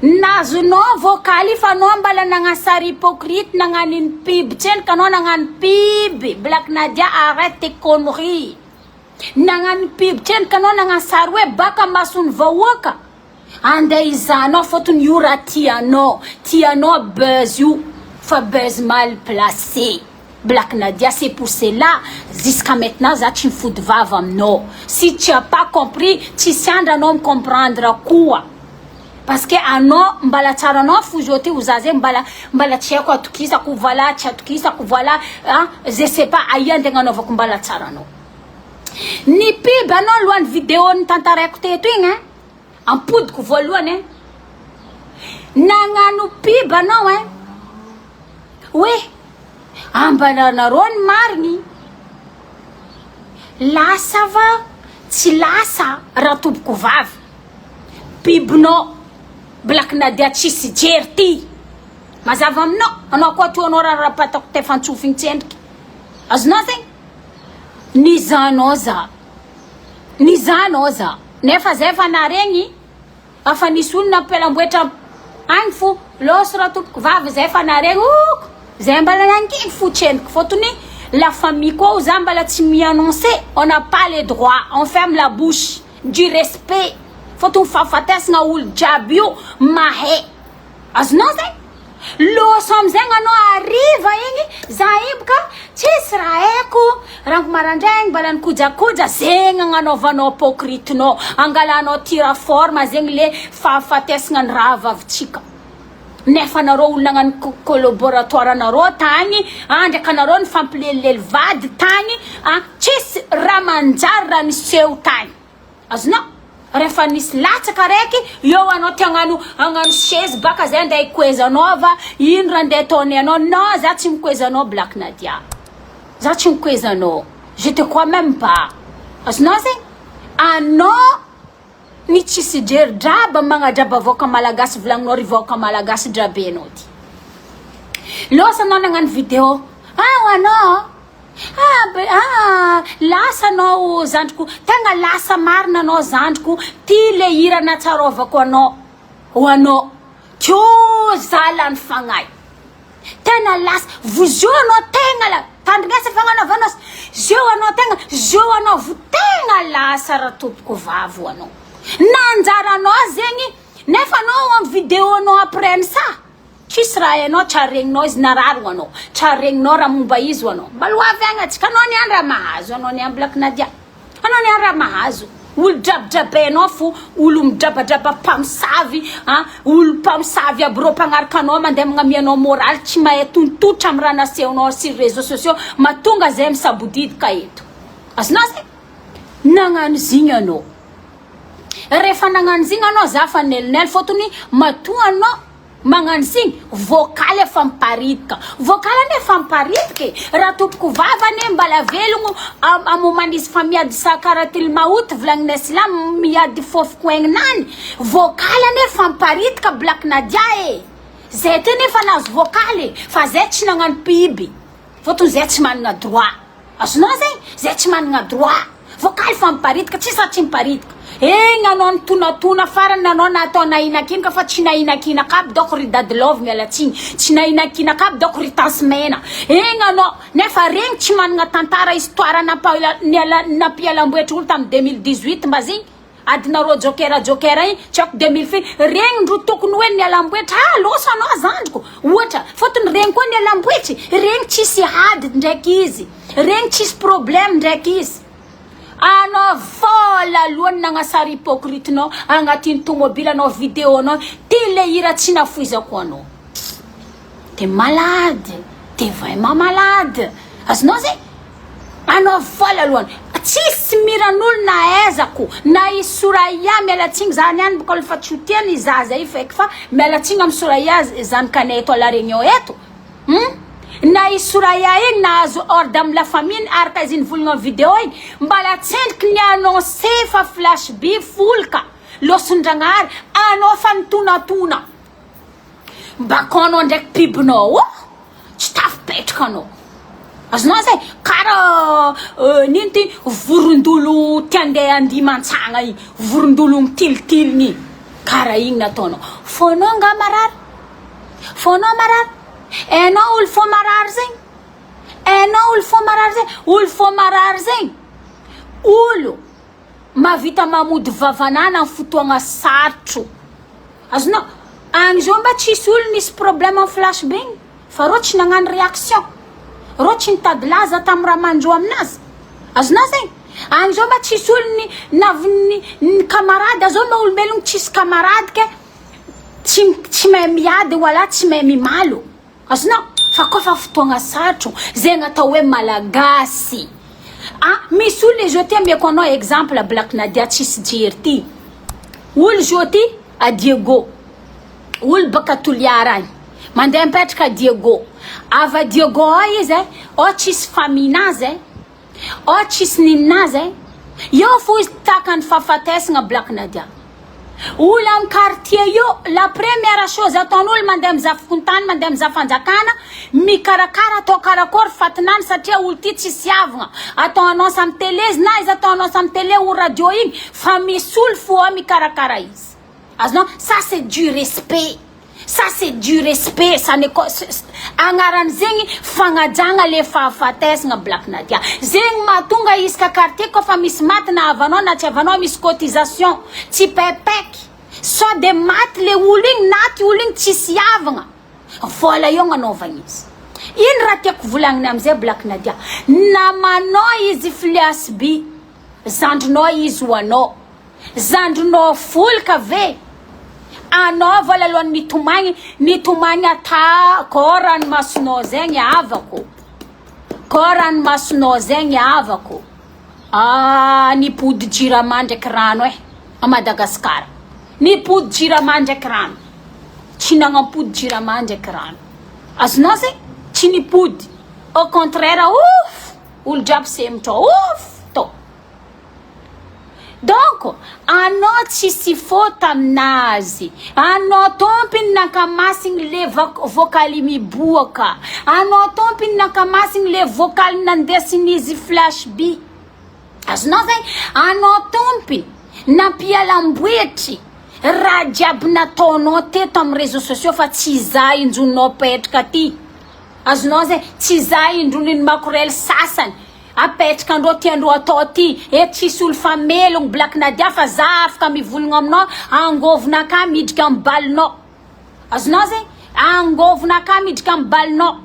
nazonao vocal fa anao mbala nagnano sary hypocrite nagnano iny pub tsenika anao nagnano pub Black Nadia arrête tes conneries nagnano pub tsenika anao nagnano sary hoe baka mason'ny vahoaka andeha izanao fôtony io raha tianao tianao buzz io fa buzz mal placé Black Nadia c'est pour cela jusqu'à maintenant za tsy mifody vava aminao si tu as pas compris tsisy andra anao micomprendre koa parce que anao mbala tsara anao fo zao ty ho za zegny mbala mbala tsy haiko atokisako voilà tsy atokisako voilà ah je sais pas aia andeha agnanaovako mbala tsara anao ny pub anao alohan'ny vidéo nitantaraiko teto igny ein ampodiko voalohany ein nagnano pub anao ein hoe ambaranareo ny marigny lasa va tsy lasa raha tompoko vavy pubnao Black Nadia tsisy jery ty mazava aminao anao koa toanao raha rapatako tefantsofigny tsendriky azonao zegny nizanao za nizanao za nefa zay fa naregny afa nisy olo nampialamboetra agny fo lôso raha tompoko vavy zay fa naregny oko zay mbala nanginy fo tsendriky fôtony la famille koa za mbala tsy mi-annoncer on n'a pas le droit on ferme la bouche du respect fôtony fahafatesagna olo jiaby io mahay azonao zay loso amizay anao ariva igny za io boka tsisy raha haiko rango marandraigny mbala nikojakoja zegny agnanaovanao hypocritenao angalanao tira forme zegny le fahafatesagna ny raha vavitsika nefa anareo olo nagnano collaboratoire anareo tagny ah ndraiky anareo nifampilelilely vady tagny ah tsisy raha manjary raha niseho tagny azonao rehefa nisy latsaka raiky eo anao te hagnano hagnano chaise baka zay andeha hikoezanao va ino raha andeha ataony anao non za tsy mikoezanao Black Nadia. Za tsy mikoeza anao. Je te crois même pas. Azonao zegny? Anao ny tsisy jery draba magnadraba vahoaka malagasy volagninao ry vahoaka malagasy drabenao ty. Losa anao nagnano video. Ah ho anao. Ah be ah lasa anao zandriko. Tegna lasa marina anao zandriko. Ty le hira natsaraovako anao. Ho anao. Teo za lany fagnahy. Tena lasa vozeo anao tegna la tandrignesa fagnanaovanao zeo anao tegna zeo anao vo tegna lasa ra tompoko vavy ho anao nanjaranao zegny nefa anao am video anao après ny sa tsisy raha hainao tsary regninao izy narary ho anao tsary regninao raha momba izy ho anao mbalo avy agny atsika anao niany raha mahazo anao niany black nadia Anao ny raha mahazo olo drabidrabainao fo olo midrabadraba mpamosavy a olo mpamosavy aby reo mpagnaraka anao mandeha magnamia anao moraly tsy mahay tontotra amy raha nasehonao sur réseaux sociaux mahatonga zay misabodidika eto azonao zay nagnano zigny anao rehefa nagnano zigny anao za fa nelinely fôtony matoa anao Magnano signy, vocal efa miparitaka, vocal anie efa miparitaka e, raha tompoko vava anie mbala velogno am am moment izy fa miady sakaratil maoty volagninay silamo miady fofoko aignanany, vocal anie efa miparitaka black nadia e, zay ty anie efa nahazo vocal e, fa zay tsy nagnano pub, fôtony zay tsy managna droit. Azonao zay? Zay tsy managna droit. Vokaly fa miparitaka, tsisy raha tsy miparitaka. Egny anao nitonatona farany anao natao nahinakinaka fa tsy nahinakinaka aby dôko ry dady love miala tsiny, tsy nahinakinaka aby dôko ry tansy mena. Egny anao nefa regny tsy managna tantara histoire nampa niala nampialamboetry olo tam 2018 mba zegny. Adinareo joker joker igny tsy haiko 2000 firy regny ndro tokony hoe nialamboetry ah loso anao zandriko ohatra fotony regny koa nialamboetry regny tsisy ady ndraiky izy regny tsisy problème ndraiky izy anao vola aloha ny nagnasary hypocrite nao agnatin'ny tomobile anao video anao ty le hira tsy nafoizako anao T'es malade, t'es vraiment malade. Azonao zay? Anao vola alohany. Tsisy miran'olo na aizako na i Soraya miala tsigny za niany boka olo fa tsy ho tiany i zaza io feky fa miala tsigny amy Soraya zanakanay eto à la réunion eto. Hum? Na i Soraya igny nahazo ordre amy la famille araka izy nivolagna amy video igny mbala tsendriky ny annoncer fa flash by folka lôson-dragnahary anao fa nitonatona. Bakao anao ndraiky pibinao oh! Tsy tafipetraka anao. Azonao zay? Kara nino ty vorondolo te andeha andia mantsagna igny, vorondolo mitilitiliny igny, kara igny nataonao. Fônao nga marary? Fônao marary? Hainao olo fô marary zegny? Hainao olo fô marary zegny? Olo fô marary zegny, olo Mahavita mamody vavanana am fotoagna sarotro. Azonao? Agny zao mba tsisy olo nisy problème am flash be igny fa reo tsy nagnano réaction. Reo tsy nitady laza tam raha manjo aminazy. Azonao zegny? Agny zao mba tsisy olo ny navy ny camarade zao mba olombelogno tsisy camarade ke tsy tsy mahay miady wala tsy mahay mimalo. Azonao? Fa koa fa fotoagna sarotro, zegny atao hoe malagasy. Ah, misy olona izy io ty ameko anao exemple Black Nadia tsisy jery ty. Olo izy io ty a Diego. Olo baka Toliara agny. Mandeha mipetraka a Diego. Avy a Diego ao izy eh, ao tsisy famille nazy eh. Oh tsisy ninona azy eh. Eo fo izy takany fahafatesagna Black Nadia. Olo am quartier io la première chose ataon'olo mandeha mizaha fokontany mandeha mizaha fanjakana mikarakara atao karakory fatinany satria olo ty tsisy havagna atao annonce am télé izy na izy atao annonce am télé ou radio igny fa misy olo fo ao mikarakara izy. Azonao? Ça c'est du respect. Ça c'est du respect, ça ne agnarany zegny fagnajagna le fahafatesagna Black Nadia. Zegny mahatonga isaka quartier koa fa misy maty na havanao na tsy havanao misy cotisation, tsipaipaika. Sao de maty le olo igny naty olo igny tsisy havagna, vola eo agnanaovagna izy. Ino raha tiako volagnina amizay Black Nadia, namanao izy Flias by, zandrinao izy ho anao. Zandrinao folka ve? Anao voalalohan'ny mitomagny, mitomagny ata kô ranomasonao zegny havako, kô ranomasonao zegny havako. Ah, nipody jirama ndraiky rano eh, a Madagascar. Nipody jirama ndraiky rano. Tsy nagnampody jirama ndraiky rano. Azonao zegny? Tsy nipody. Au contraire, ouf! Olo jiaby sembotra ouf tô. Donc anao tsisy faute aminazy, anao tompiny nankamasigny le vocaly miboaka, anao tompiny nankamasigny le vocaly nandesin'izy flash by, azonao zay? Anao tompiny nampialamboetry raha jiaby nataonao teto amy réseaux sociaux fa tsy za injonao petraka ty, azonao zay? Tsy za indroniny makorel sasany. Apetraka andreo tiandreo atao ty e tsisy olo fa melogno black nadia fa za afaka mivologno aminao angôvonakà midriky am balinao azonao zegny angôvonakà midriky am balinao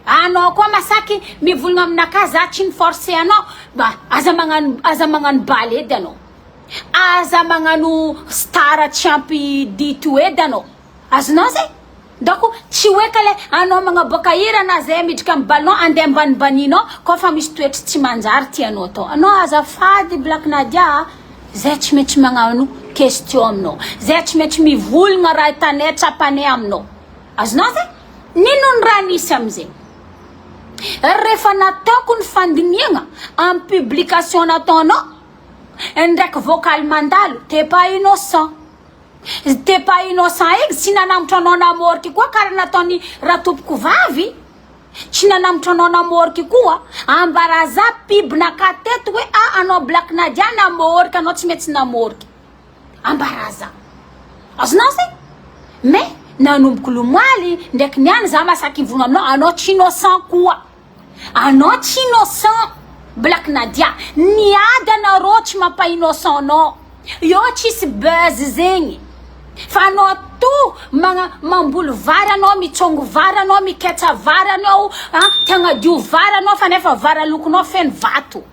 anao koa masaky mivologno aminakà za tsy ni-forcer anao mba aza magnano aza magnano baly edy anao aza magnano star tsy ampy dito edy anao Azonao zay? Donc tsy hoe ka le anao magnaboaka hira na zay midrika am ballon andeha ambanimbaninao koa fa misy toetry tsy manjary tianao atao. Anao azafady Black Nadia a, zay tsy maintsy magnano question aminao, zay tsy maintsy mivolagna raha hitanay tsapanay aminao. Azonao zay? Nino ny raha nisy amizay? Rehefa nataoko ny fandinihagna am publication nataonao ndraiky vocal mandalo, t'es pas innocent. T'es pas innocent igny tsy nanambotra anao namorky koa kara nataony ratompoko vavy tsy nanambotra anao namorky koa ambaraza pibnaka teto hoe ah anao Black Nadia namorky anao tsy maintsy namorky ambaraza azonao zay mais nanomboko lomaly ndraiky niany za masaky ivogna aminao anao tsy innocent koa anao tsy innocent Black Nadia niady anareo tsy mampa innocent anao eo tsisy buzz zegny fa anao to magna mamboly vary anao mitsongo vary anao miketsa vary anao ah te hagnadio vary anao fa nefa vary alokonao feno vato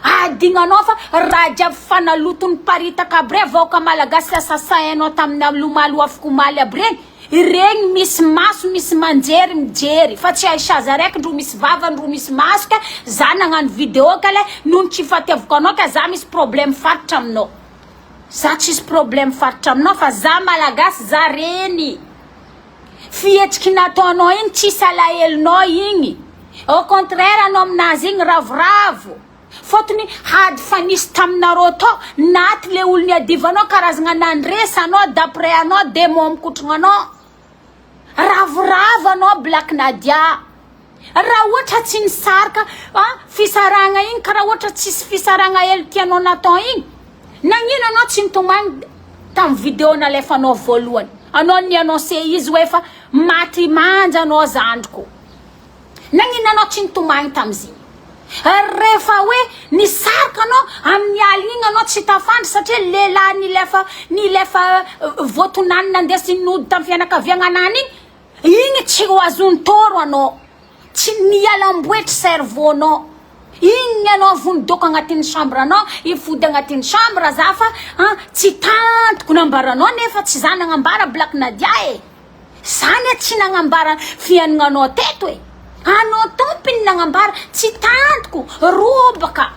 adignanao fa raha jiaby fanaloto niparitaka aby regny vahoaka malagasy asasainao tamin'ny lomaly afokomaly aby regny regny misy maso misy manjery mijery fa tsy aisaza raiky ndro misy vava ndro misy maso ka za nagnano vidéo ka le noho ny tsy fatiavako anao ka za misy problème faritra aminao za tsisy problème faritra aminao fa za malagasy za reny fihetsiky nataonao igny tsisy alahelonao igny au contraire anao aminazy igny ravoravo fôtony hady fa nisy taminareo tao naty le olo niadivanao karazagna nandresy anao d'après anao démon mikotrogna anao ravoravo anao Black Nadia raha ohatra tsy nisaraka ah fisarahagna igny karaha ohatra tsisy fisarahagna hely tianao natao igny nagnino anao tsy nitomagny tamin'ny vidéo nalefanao voalohany anao ni annoncé izy hoe fa maty manja anao zandriko nagnino anao tsy nitomagny tamizigny rehefa hoe nisaraka anao amin'ny aligny igny anao tsy tafandry satria lehilahy nilefa nilefa voatonany nandeha sy nody tamin'ny fianakaviagna anany igny igny tsy ho azony toro anao tsy nialamboetry cerveau anao igny anao vonidoko agnatin'ny chambre anao ifody agnatin'ny chambre za fa ah, tsy tantiko nambaranao nefa tsy za nagnambara Black Nadia e zany tsy nagnambara fiaignanao teto e anao tompony nagnambara tsy tantiko robaka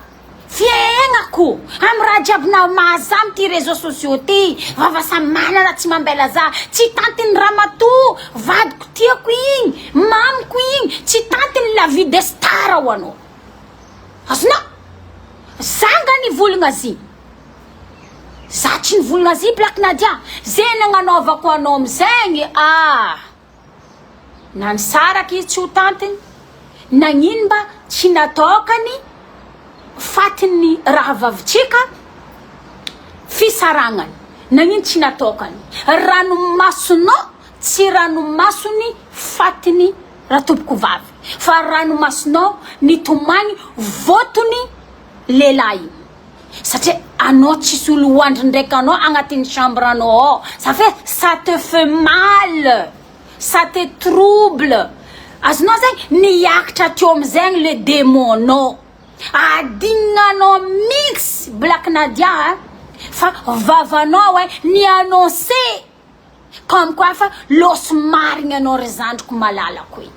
fiaignako amy raha jiaby na mahaza amy ty réseaux sociaux ty vava samy manana tsy mambela za tsy tantiny ramatoa vadiko tiako igny mamiko igny tsy tantiny la vie de star ho anao azonao zanga nivolagna azy za tsy nivolagna azy Black Nadia zay nagnanaovako anao amizegny ah na nisaraka izy tsy ho tantiny nagnino mba tsy nataokany fatiny raha vavitsika fisaragnany nagnino tsy nataokany ranomasonao tsy ranomasony fatiny raha tompoko vavy fa ranomasonao nitomagny votony lehilahy igny satria anao tsisy olo hoandry ndraiky anao agnatin'ny chambre anao ao ça fait ça te fait mal ça te trouble azonao zegny niakatra teo amizegny le démonao adignanao mihitsy Black Nadia a fa vavanao e ni annoncé comme quoi fa losy marigny anao ry zandriko malalako igny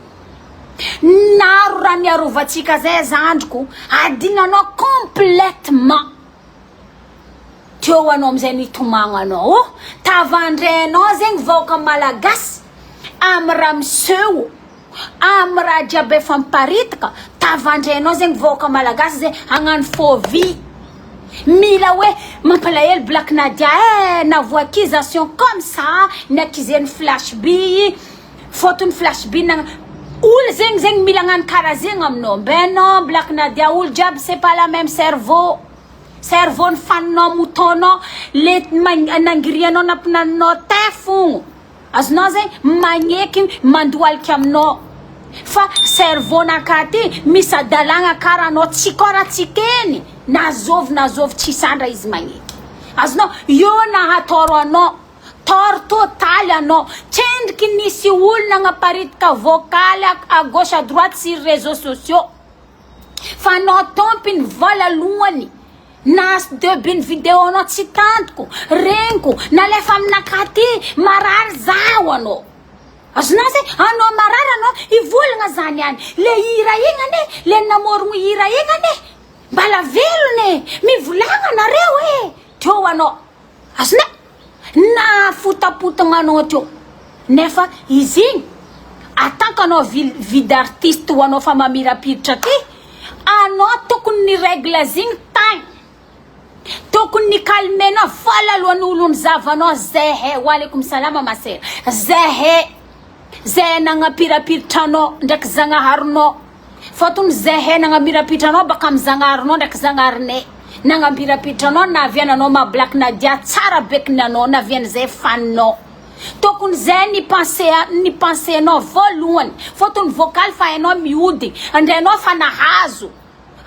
naro raha miarovantsika zay zandriko adignanao complètement teo anao amizay nitomagnanao oh tavandrainao zegny vahoaka malagasy amy raha miseho amy raha jiaby efa miparitaka. Tavandrenao zegny vahoaka malagasy ze hagnano faux vie. Mila hoe mampalahelo Black Nadia eh, navoa accusation comme ça, ny accuser-n'ny Flash B, fôtony Flash B nagna olo zegny zegny mila hagnano karaha zegny aminao. Ben non Black Nadia, olo jiaby c'est pas la même cerveau. Cerveau ny faninao mouton-nao, le nangirianao nampinaninao thé fogno. Azonao zay magneky mandohalika aminao fa cerveau naka ty misy adalagna kara anao tsy kora tsy teny na zovy na zovy tsy sandra izy magneky azonao eo nahatoro anao tort totaly anao tsendriky nisy olo nagnaparitaka vocal à gauche à droite sur réseaux sociaux fa anao tompiny vola lohany Nahazo debut ny vidéo anao tsy tantiko, regniko, nalefa aminakahy ty, marary zaho anao. Azonao zay? Anao marary anao, hivolagna zany ihany. Le hira igny anie, le namorogno hira igny anie, mbala velona e, mivolagna nareo e, teo anao. Azonao? Nahafotapotagna anao teo. Nefa izy igny, en tant que anao vie d'artiste ho anao fa mamirapiritra ty, anao tokony ny règle zigny tagny. Tokony ny calmenao vola alohan'ny olo nizavanao zehe, walekoum salama ma sœur, zehe, zehe nagnampirapiritra anao ndraiky zagnaharinao. Fôtony zehe nagnamirapiritra anao baka amy zagnaharinao ndraiky zagnaharinay. Nagnampirapiritra anao naviana anao ma Black Nadia tsara bekiny anao navian'izay faninao. Tokony zay ny pense ny pensenao voalohany fôtony vocal fa hainao mihodigny ndray anao fa nahazo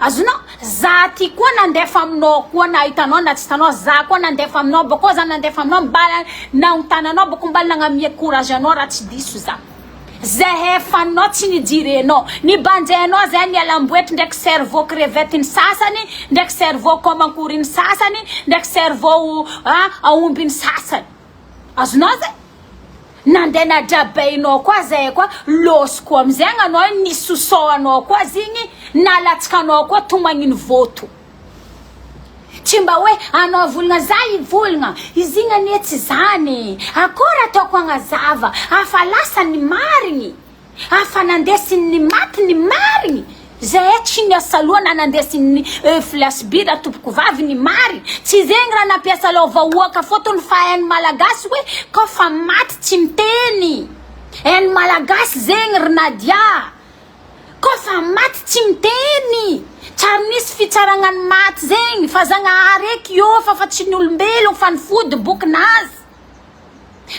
azonao za ty koa nandefa aminao koa na hitanao na tsy hitanao za koa nandefa aminao bakô za nandefa aminao mbala nagnontany anao bako mbala nagnamia courage anao raha tsy diso za zay faninao tsy nijirenao nibanjenao zay nialamboetry ndraiky cerveau crevette ny sasany ndraiky cerveau komankory ny sasany ndraiky cerveau aomby ny sasany azonao zay nandeha nadrabainao koa zay koa losiko amizay anao nisosao anao koa zigny nalatsaka anao koa tomagniny voto tsy mba hoe anao volagna za hivolagna izy igny anie tsy zany akory ataoko agnazava afa lasa ny marigny afa nandesiny ny maty ny marigny zay tsy niasa loha na nandesiny flash B raha tompoko vavy ny marigny tsy zegny raha nampiasa loha vahoaka fôtony fa hainy malagasy hoe kofa maty tsy miteny hainy malagasy zegny ry Nadia kofa maty tsy miteny tsary nisy fitsaragna ny maty zegny fa zagnahary eky io fa fa tsy ny olombelogno fa ny fody bokinazy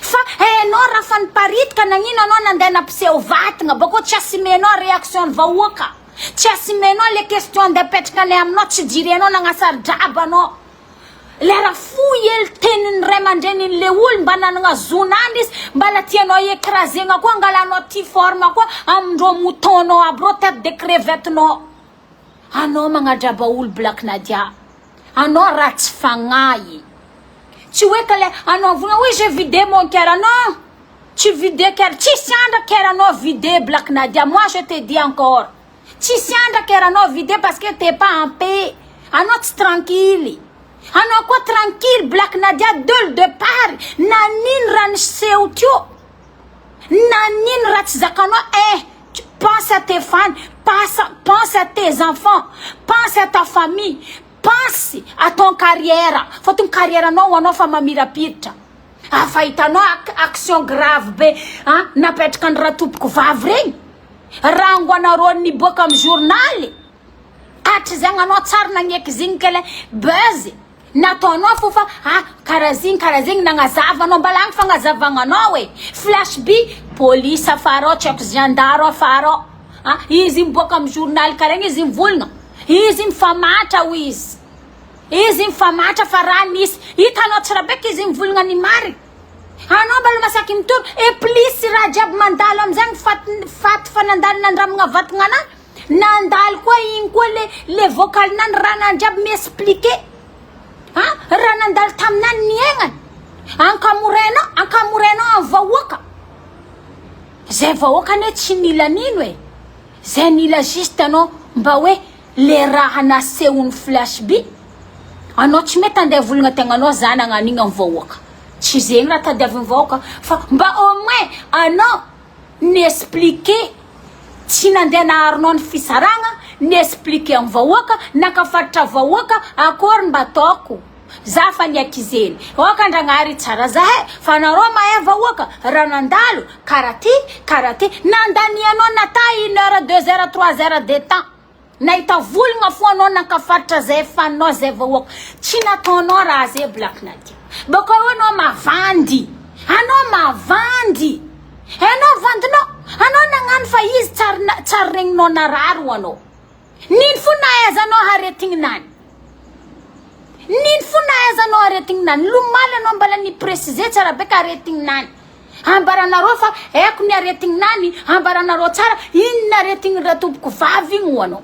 fa hainao raha fa niparitika nagnino anao nandeha nampiseho vatagna bakô tsy asimenao réaction ny vahoaka tsy asimenao le question andeha apetraka anay aminao tsy jirenao nagnasary-draba anao lera fohy hely tenin'ny ray aman-drenin'le olo mba nanagna zonany izy mbala tianao écrasegna koa angalanao ty forme koa amindreo mouton-nao aby reo tête de crevette-nao anao magnadraba olo Black Nadia anao ratsy fagnahy tsy hoe ka le anao volagna hoe j'ai vidé mon cœur non tu vide cœur tsisy andra cœur anao vidé Black Nadia moi je te dis encore tsisy andra cœur anao vidé parce que t'es pas en paix anao tsy tranquille anao koa tranquille Black Nadia dès le départ nanino raha niseho teo nanino raha tsy zakanao eh pense à tes fans pense, pense à tes enfants pense à ta famille pense à ton carrière fôtony carrière anao anao fa mamirapiritra afa hitanao action grave be ah napetraka ny raha tompoko vavy regny rango anareo niboaka amy journaly hatrizay anao tsara nagneky zigny kele buzz nataonao fo fa ah karaha zigny karaha zegny nagnazava anao mbala agny fagnazavagna anao e flash B police afara ao tsy haiko gendarme afara ao ah izy miboaka amy journaly karaha igny izy mivolagna izy mifamatra ho izy izy mifamatra fa raha nisy hitanao tsara beky izy mivolagna ny marigny anao mbala masaky mitory et plus raha jiaby mandalo amizay faty faty fa nandalo nandramagna vatagna anahy nandalo koa igny koa le le vocal nany raha nany jiaby miexpliquer ah raha nandalo taminany niaignany ankamorainao ankamorainao amy vahoaka zay vahoaka ane tsy nila nino e zay nila juste anao mba hoe le raha nasehony flash B anao tsy mety andeha volagna tegnanao za nagnano igny amy vahoaka tsy zegny raha tadiavin'ny vahoaka fa mba au moins anao ni expliquer tsy nandeha naharonao ny fisaragna. ni-expliquer am vahoaka, naka faritra vahoaka, akory mba ataoko? Za fa ni-accuser-ny. Aoka Andragnahary hitsara zahay fa nareo mahay vahoaka, raha nandalo karaha ty, karaha ty, nandanianao nata une heure, deux heures, trois heures de temps. Nahita volagna fo anao nankafaritra zay fanao zay vahoaka tsy nataonao raha zay Black Nadia baka eo anao mavandy anao mavandy enao vandinao anao nagnano fa izy tsary tsary regninao narary ho anao nino fo nahaizanao haretigninany nino fo nahaizanao aretigninany lomaly anao mbala ni préciser tsara be ka aretigninany Ambaranareo fa haiko ny aretigninany, ambaranareo tsara inona aretigny ratompoko vavy igny ho anao.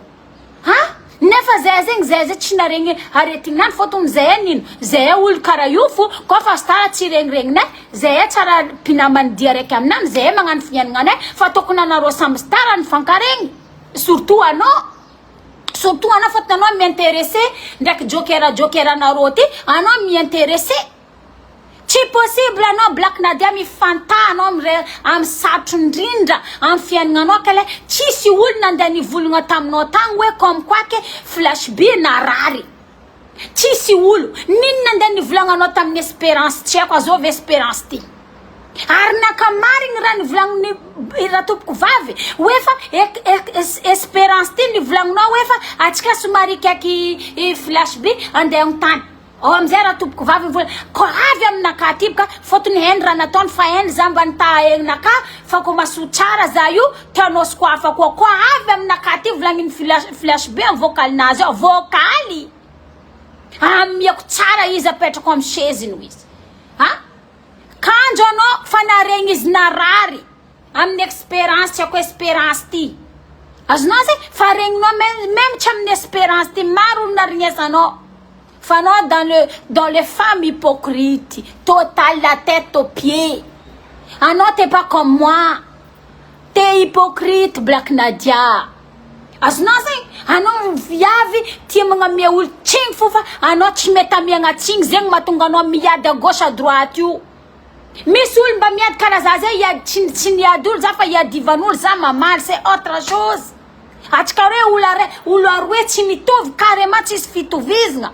Ha? Nefa zay zegny zay zay tsy naregny aretigninany fôtony zay nino, zay olo kara io fo kô fa star tsy regniregninay, zay tsara mpinamany dia raiky aminany, zay magnano fiaignanay fa tokony anareo samby star nifankaregny surtout anao. Surtout anao fôtony anao mi-interesse ndraiky joker joker anareo ty, anao mi-interesse. Tsy possible anao Black Nadia mifanta anao am re am sarotro indrindra am fiaignanao kale tsisy olo nandeha nivolagna taminao tagny hoe comme quoi que flash be narary tsisy olo nino nandeha nivolagnanao tamin'ny esperance tsy haiko azovy esperance ty ary naka marigny raha nivolagniny ratompoko vavy hoe fa esperance ty nivolagninao hoe fa atsika somary ikaiky flash be andeha agnontany Ao amizay raha tompoko vavy mivola ko avy aminakahy aty bka fotony hainy raha nataony fa hainy za mba nitaha hegnakahy fa ko maso tsara za io te hanaosiko hafa koa ko avy aminakahy aty volagniny flash be am vocal nazy ao vocaly amiako tsara izy apetrako am chaise no izy a kanjo anao fa naregny izy narary amin'ny experience tsy ako esperance ty azonao zay fa regninao meme tsy amin'ny esperance ty maro olo narignesanao fa anao dans le dans les femmes hypocrite total la tête aux pieds anao t'es pas comme moi t'es hypocrite Black Nadia azonao zay anao viavy tia magnamia olo tsigny fo fa anao tsy mety amiagna tsigny zegny mahatonga anao miady à gauche à droite io Misy olo mba miady karaha za zay hiady tsy tsy niady olo za fa hiadivan'olo za mamaly c'est autre chose. Atsika roe olo are olo aroe tsy mitovy carrément tsisy fitovizgna.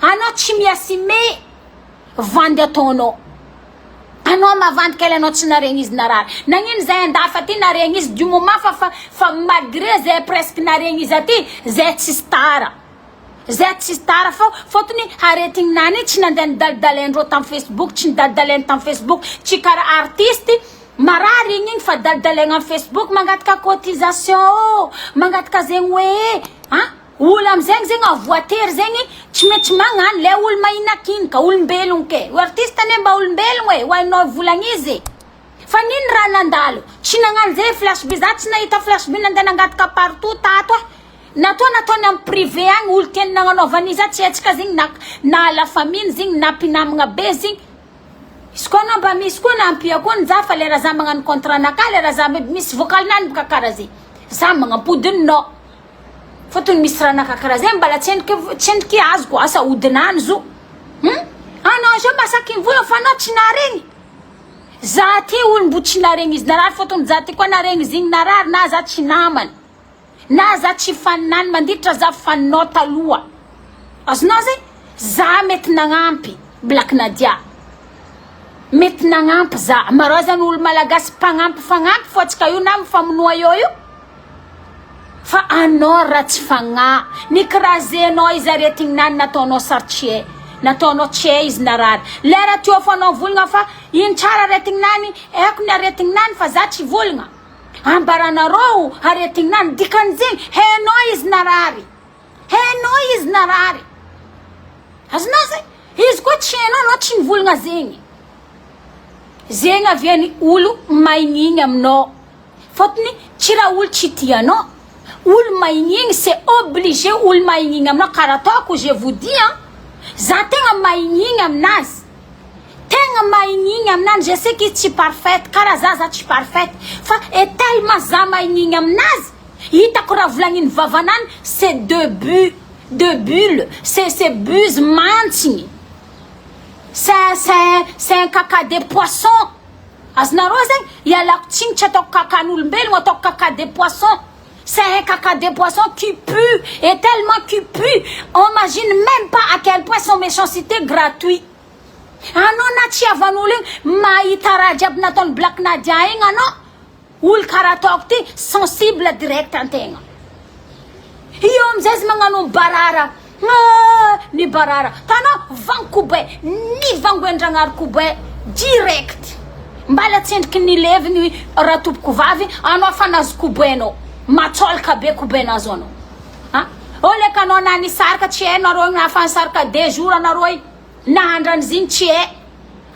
Anao tsy mi-assumer vandy ataonao. Anao mavandy kely anao tsy naregny izy narary. Nagnino zay andafy aty naregny izy du moment fa fa fa malgré zay presque naregny izy aty zay tsy star. Zay tsy star fô fôtony aretigny nany iny tsy nandeha nidalidalaindreo tam facebook tsy nidalidalainy tam facebook tsy kara artiste marary igny igny fa dalidalaigna am facebook mangataka cotisation ô mangataka zegny hoe a olo amizegny zegny a voatery zegny tsy maintsy magnano le olo mahinakinika olombelogno ke o artiste anie mba olombelogno e ho hainao volagna izy e fa nino raha nandalo tsy nagnano zay flash be za tsy nahita flash be nandeha nangataka partout tato e Natoa nataony am privé agny olo tiany nagnanaovana izy tsy haitsika zegny na na la famille zegny na mpinamagna be zegny izy koa anao mba misy koa nampia koa ny za fa lera za magnano contrat naka lera za misy vocal nany boka karaha zegny za magnampody ninao fôtony misy raha naka karaha zegny mbala tsy endriky tsy endriky azoko asa odinany zo hum anao zao masaky mivola fa anao tsy naharegny za ty olo mbo tsy naharegny izy narary fôtony za ty koa naharegny izy igny narary na za tsy namany Na za tsy faninany mandiditra za faninao taloha azonao zay za mety nagnampy Black Nadia mety nagnampy za marao zany olo malagasy mpagnampy fagnampy fô atsika io na mifamonoa eo io fa anao ratsy fagnahy nicrasenao izy aretigninany nataonao sary tsy hay nataonao tsy hay izy narary lera teo fô anao volagna fa ino tsara aretigninany haiko ny aretigninany fa za tsy volagna Ambaranareo aretigna ny dikan'izegny hainao izy narary hainao izy narary azonao zay izy koa tsy hainao anao tsy nivolagna zegny zegny aviany olo mahignigny aminao fôtony tsy raha olo tsy tianao olo mahignigny c'est obligé olo mahignigny aminao karaha ataoko je vous dis an za tegna mahignigny aminazy Tegna mahignigny aminany je sais qu'izy tsy parfaite kara za za tsy parfaite fa et tellement za mahignigny aminazy hitako raha volagniny vavanany c'est de bu de bulle c'est c'est buse mantsigny c'est c'est c'est un caca de poisson azonareo zegny ialako tsigny tsy ataoko caca n'olombelogno ataoko caca de poisson. C'est un caca de poisson qui pue et tellement qui pue, on imagine même pas à quel point son méchanceté gratuit. Anao na tsy havan'olo igny mahita raha jiaby nataon'i Black Nadia igny anao, olo karaha ataoko ty sensible direct antegna. Io amizay izy magnano mibarara, ah, nibarara. Tanao vango kobay, nivangoen-dragnahary kobay direct. Mbala tsendriky nilevigny raha tompoko vavy, anao fa nahazo kobainao. Matsolka be kobainazo anao. Ha? Oleka anao na nisaraka tsy hay nareo na fa nisaraka deux jours anareo iny. Nahandran'izy igny tsy hay.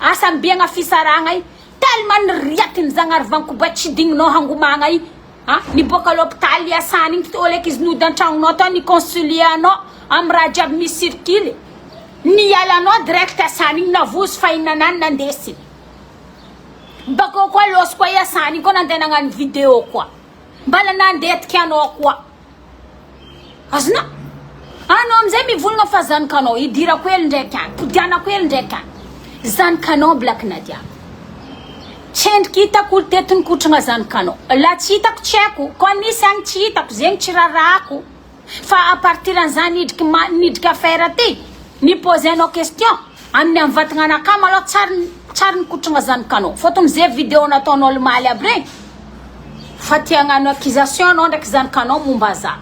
Asa ambiagna fisaragna iny. Tellement niriatin'ny Zagnahary vankoba tsy digninao hangomagna iny. Ha? Niboaka l'hôpital iasany igny oleka izy nody an-tragnonao tao ni-consulier anao amin'ny raha jiaby mi-circule. Nialanao direct asany igny navozo fahinanany nandesiny. Bakeo koa lôso koa iasany igny koa nandeha nagnano vidéo koa. Mbala nandetiky anao koa. Azonao? Anao amizay mivolagna fa zanakanao, idirako hely ndraiky any, podianako hely ndraiky any. Zanakanao Black Nadia. Tsendriky hitako olo teto nikotragna zanakanao. La tsy hitako tsy haiko, koa nisy agny tsy hitako, zegny tsy rarahako. Fa à partir an'izany nidriky ma nidriky affaire ty, ni poser-nao question, amin'ny amin'ny vatagna anakahy malôha tsary tsary nikotragna zanakanao. Fôtony ze vidéo nataonao omaly aby regny, fa te hagnano accusation anao ndraiky zanakanao momba za.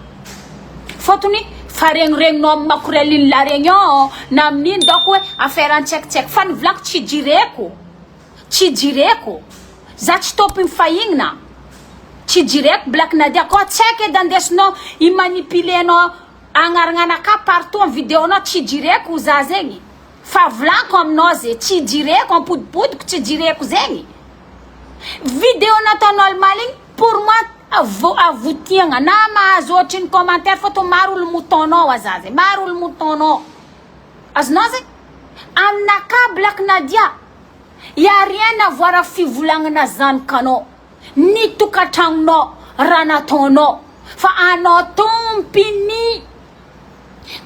Fôtony fa regniregninao amin'ny makoreliny la réunion na amin'ino donc hoe affaire an-tsaikitsaiky. Fa nivolako tsy jireko. Tsy jireko. Za tsy tompony fahignina. Tsy jireko Black Nadia. Koa tsy haiko edy andesinao i manipuler-nao agnaragnanakahy partout am vidéo nao tsy jireko za zegny. Fa volaniko aminao ze tsy jireko ampodipodiko tsy jireko zegny. Vidéo nataonao omaly igny pour moi avo avotiagna na mahazo ohatriny commentaire fa tô maro olo mouton nao aza ze maro olo mouton nao. Azonao zegny? Aminakahy Black Nadia y a rien à voir fivolagnana zanakanao ny tokantragnonao raha nataonao fa anao tompiny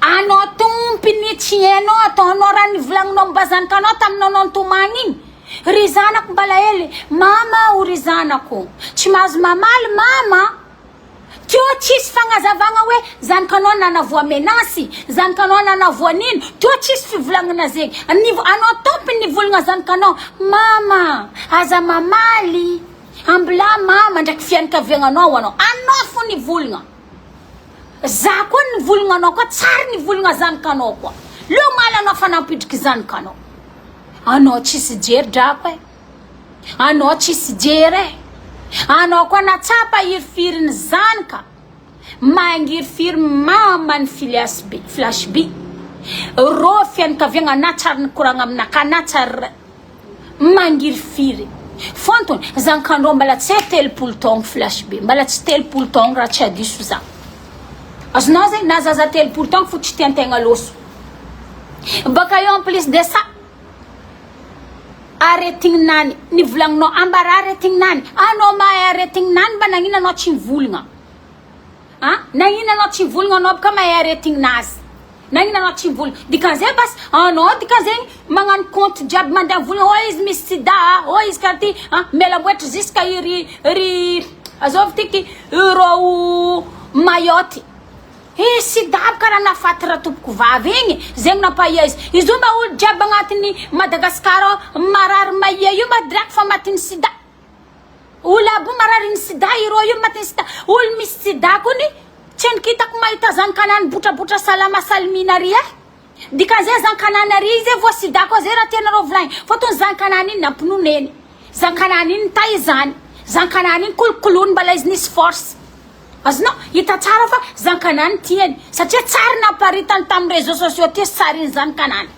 anao tompiny tsy hainao ataonao raha nivolagninao momba zanakanao taminao nitomagny igny ry zanako mbala hely mama o ry zanako tsy mahazo mamaly mama Teo tsisy fagnazavagna hoe zanakanao nanavoa menace, zanakanao nanavoa nino, teo tsisy fivolagnana zegny. Nivo- anao tompony nivolagna zanakanao, mama aza mamaly, ambilà mama ndraiky fianakaviagnanao anao, anao fo nivolagna. Za koa nivolagna anao koa tsary nivolagna zanakanao koa. Leo omaly anao fa nampidriky zanakanao. Anao tsisy jery drako e. Anao tsisy jery e! Anao koa natsapa hirifirin'ny zanaka mangirifiry mama ny filias be flash be rô fianakaviagna na tsary nikoragna aminakahy na tsary mangirifiry fontony zanakandrô mbala tsy hay 30 taogno flash be mbala tsy 30 taogno raha tsy adiso za azonao zegny na zaza 30 taogno fo tsy tiantegna loso baka eo en plus de ça Aretigninany nivolagninao ambara aretigninany anao mahay aretigninany mba nagnino anao tsy mivolagna a nagnino anao tsy mivolagna anao boka mahay aretigninazy nagnino anao tsy mivolagna dikan'izay basy anao dikan'izegny magnano compte jiaby mandeha mivolagna oh izy misy sida oh izy karaha ty a miala-boetry jusque iry ry azovy tiky ireo Mayotte He sida aby karaha nahafaty ratompoko vavy igny, zegny nampahia izy. Izy io mba olo jiaby agnatiny Madagascar ao marary mahia io ma direct fa matin'ny sida. Olo aby io mararin'ny sida ireo io matin'ny sida. Olo misy sida kony tsendriky hitako mahita zanakanany botrabotra salama salimina ary eh. Dikan'izay zankanany ary izy voa sida koa zay raha tianareo volagny. Fôtony zankanany iny nampinoneny. Zankanany iny nitaizany. Zankanany iny kolokoloiny mbala izy nisy force. Azonao? Hita tsara fa zankanany tiany satria tsary naparitany tamin'ny réseaux sociaux ty sarin'ny zankanany.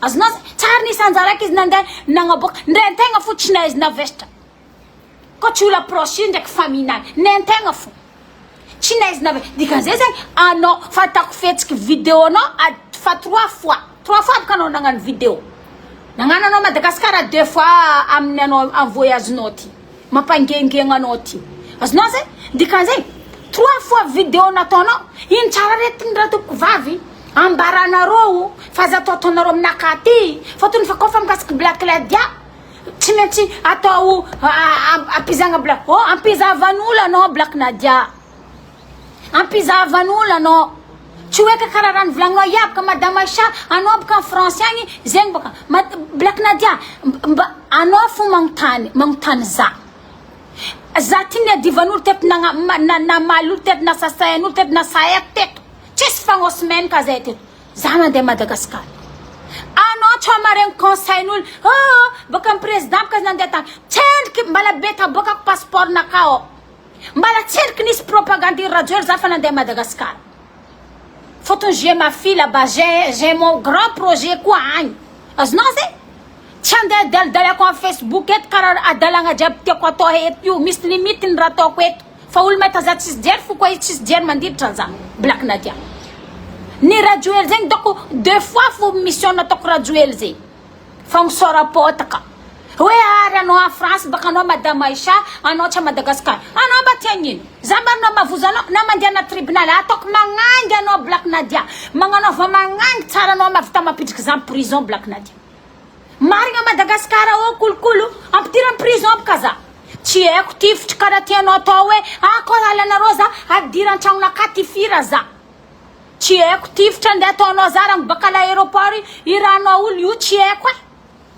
Azonao zay? Tsary nisy anjaraiky izy nandeha nagnaboaka. Ndray antegna fo tsy naha izy navesatra. Koa tsy olo approche ndraiky famille nany. Nentegna fo. Tsy naha izy navesatra. Dikan'izay zegny anao fa ataoko fetsiky vidéo anao fa trois fois. Trois fois bôka anao nagnano vidéo. Nagnano anao Madagascar deux fois amin'ny anao amin'ny voyage nao ty. Mampangengena anao ty. Azonao zay? Dikan'izay, trois fois vidéo nataonao, ino tsara aretigny raha tompoko vavy, ambaranareo fa aza ataotaonareo aminakahy ty, fôtony fa kôfa mikasiky Black Lydia, tsy maintsy atao ampizagna Black, oh ampizahavan'olo anao Black Nadia. Ampizahavan'olo anao. Tsy hoe ka karaha raha novolagninao iaby ka madame Aïcha anao boka en France agny zegny boka Black Nadia mba anao fo magnontany magnontany za. Za ty niadivan'olo teto nagna namaly olo teto nasasain'olo teto nasaeko teto. Tsisy fagnosemaine ka zay teto. Za mandeha Madagascar. Anao tsy maregny conseil n'olo. Oh, boka am président boka nandeha tany. Tsendriky mbala be taboakako passeport naka ao. Mbala tsendriky nisy propagande Rajoely za fa nandeha Madagascar. Fotony j'ai ma fille là-bas, j'ai j'ai mon grand projet koa agny. Azonao zay? Tsy andeha adalidalako am Facebook eto karaha adalagna jiaby tiako atao eto io. Misy limite ny raha ataoko eto. Fa olo mahita za tsisy jery fo koa izy tsisy jery mandiditra anza. Black Nadia. Ny Rajoely zegny doko deux fois fo mission nataoko Rajoely zegny. Fagnosoram-potaka. Hoe ary anao en France baka anao madame Aïcha, anao tsy à Madagascar. Anao mba tia an'ino? Za mba anao mavozo anao na mandeha na tribunal ataoko magnangy anao Black Nadia. Magnanaova magnangy tsara anao mahavita mampidriky za prison Black Nadia. Marigna Madagascar ao kolokolo ampidira am prison bka za. Tsy haiko tifitry karaha tianao atao hoe ah koa alanareo za ampidira an-tragnonakahy tifira za. Tsy haiko tifitra andeha ataonao za rango baka l'aéroport iranao olo io tsy haiko e.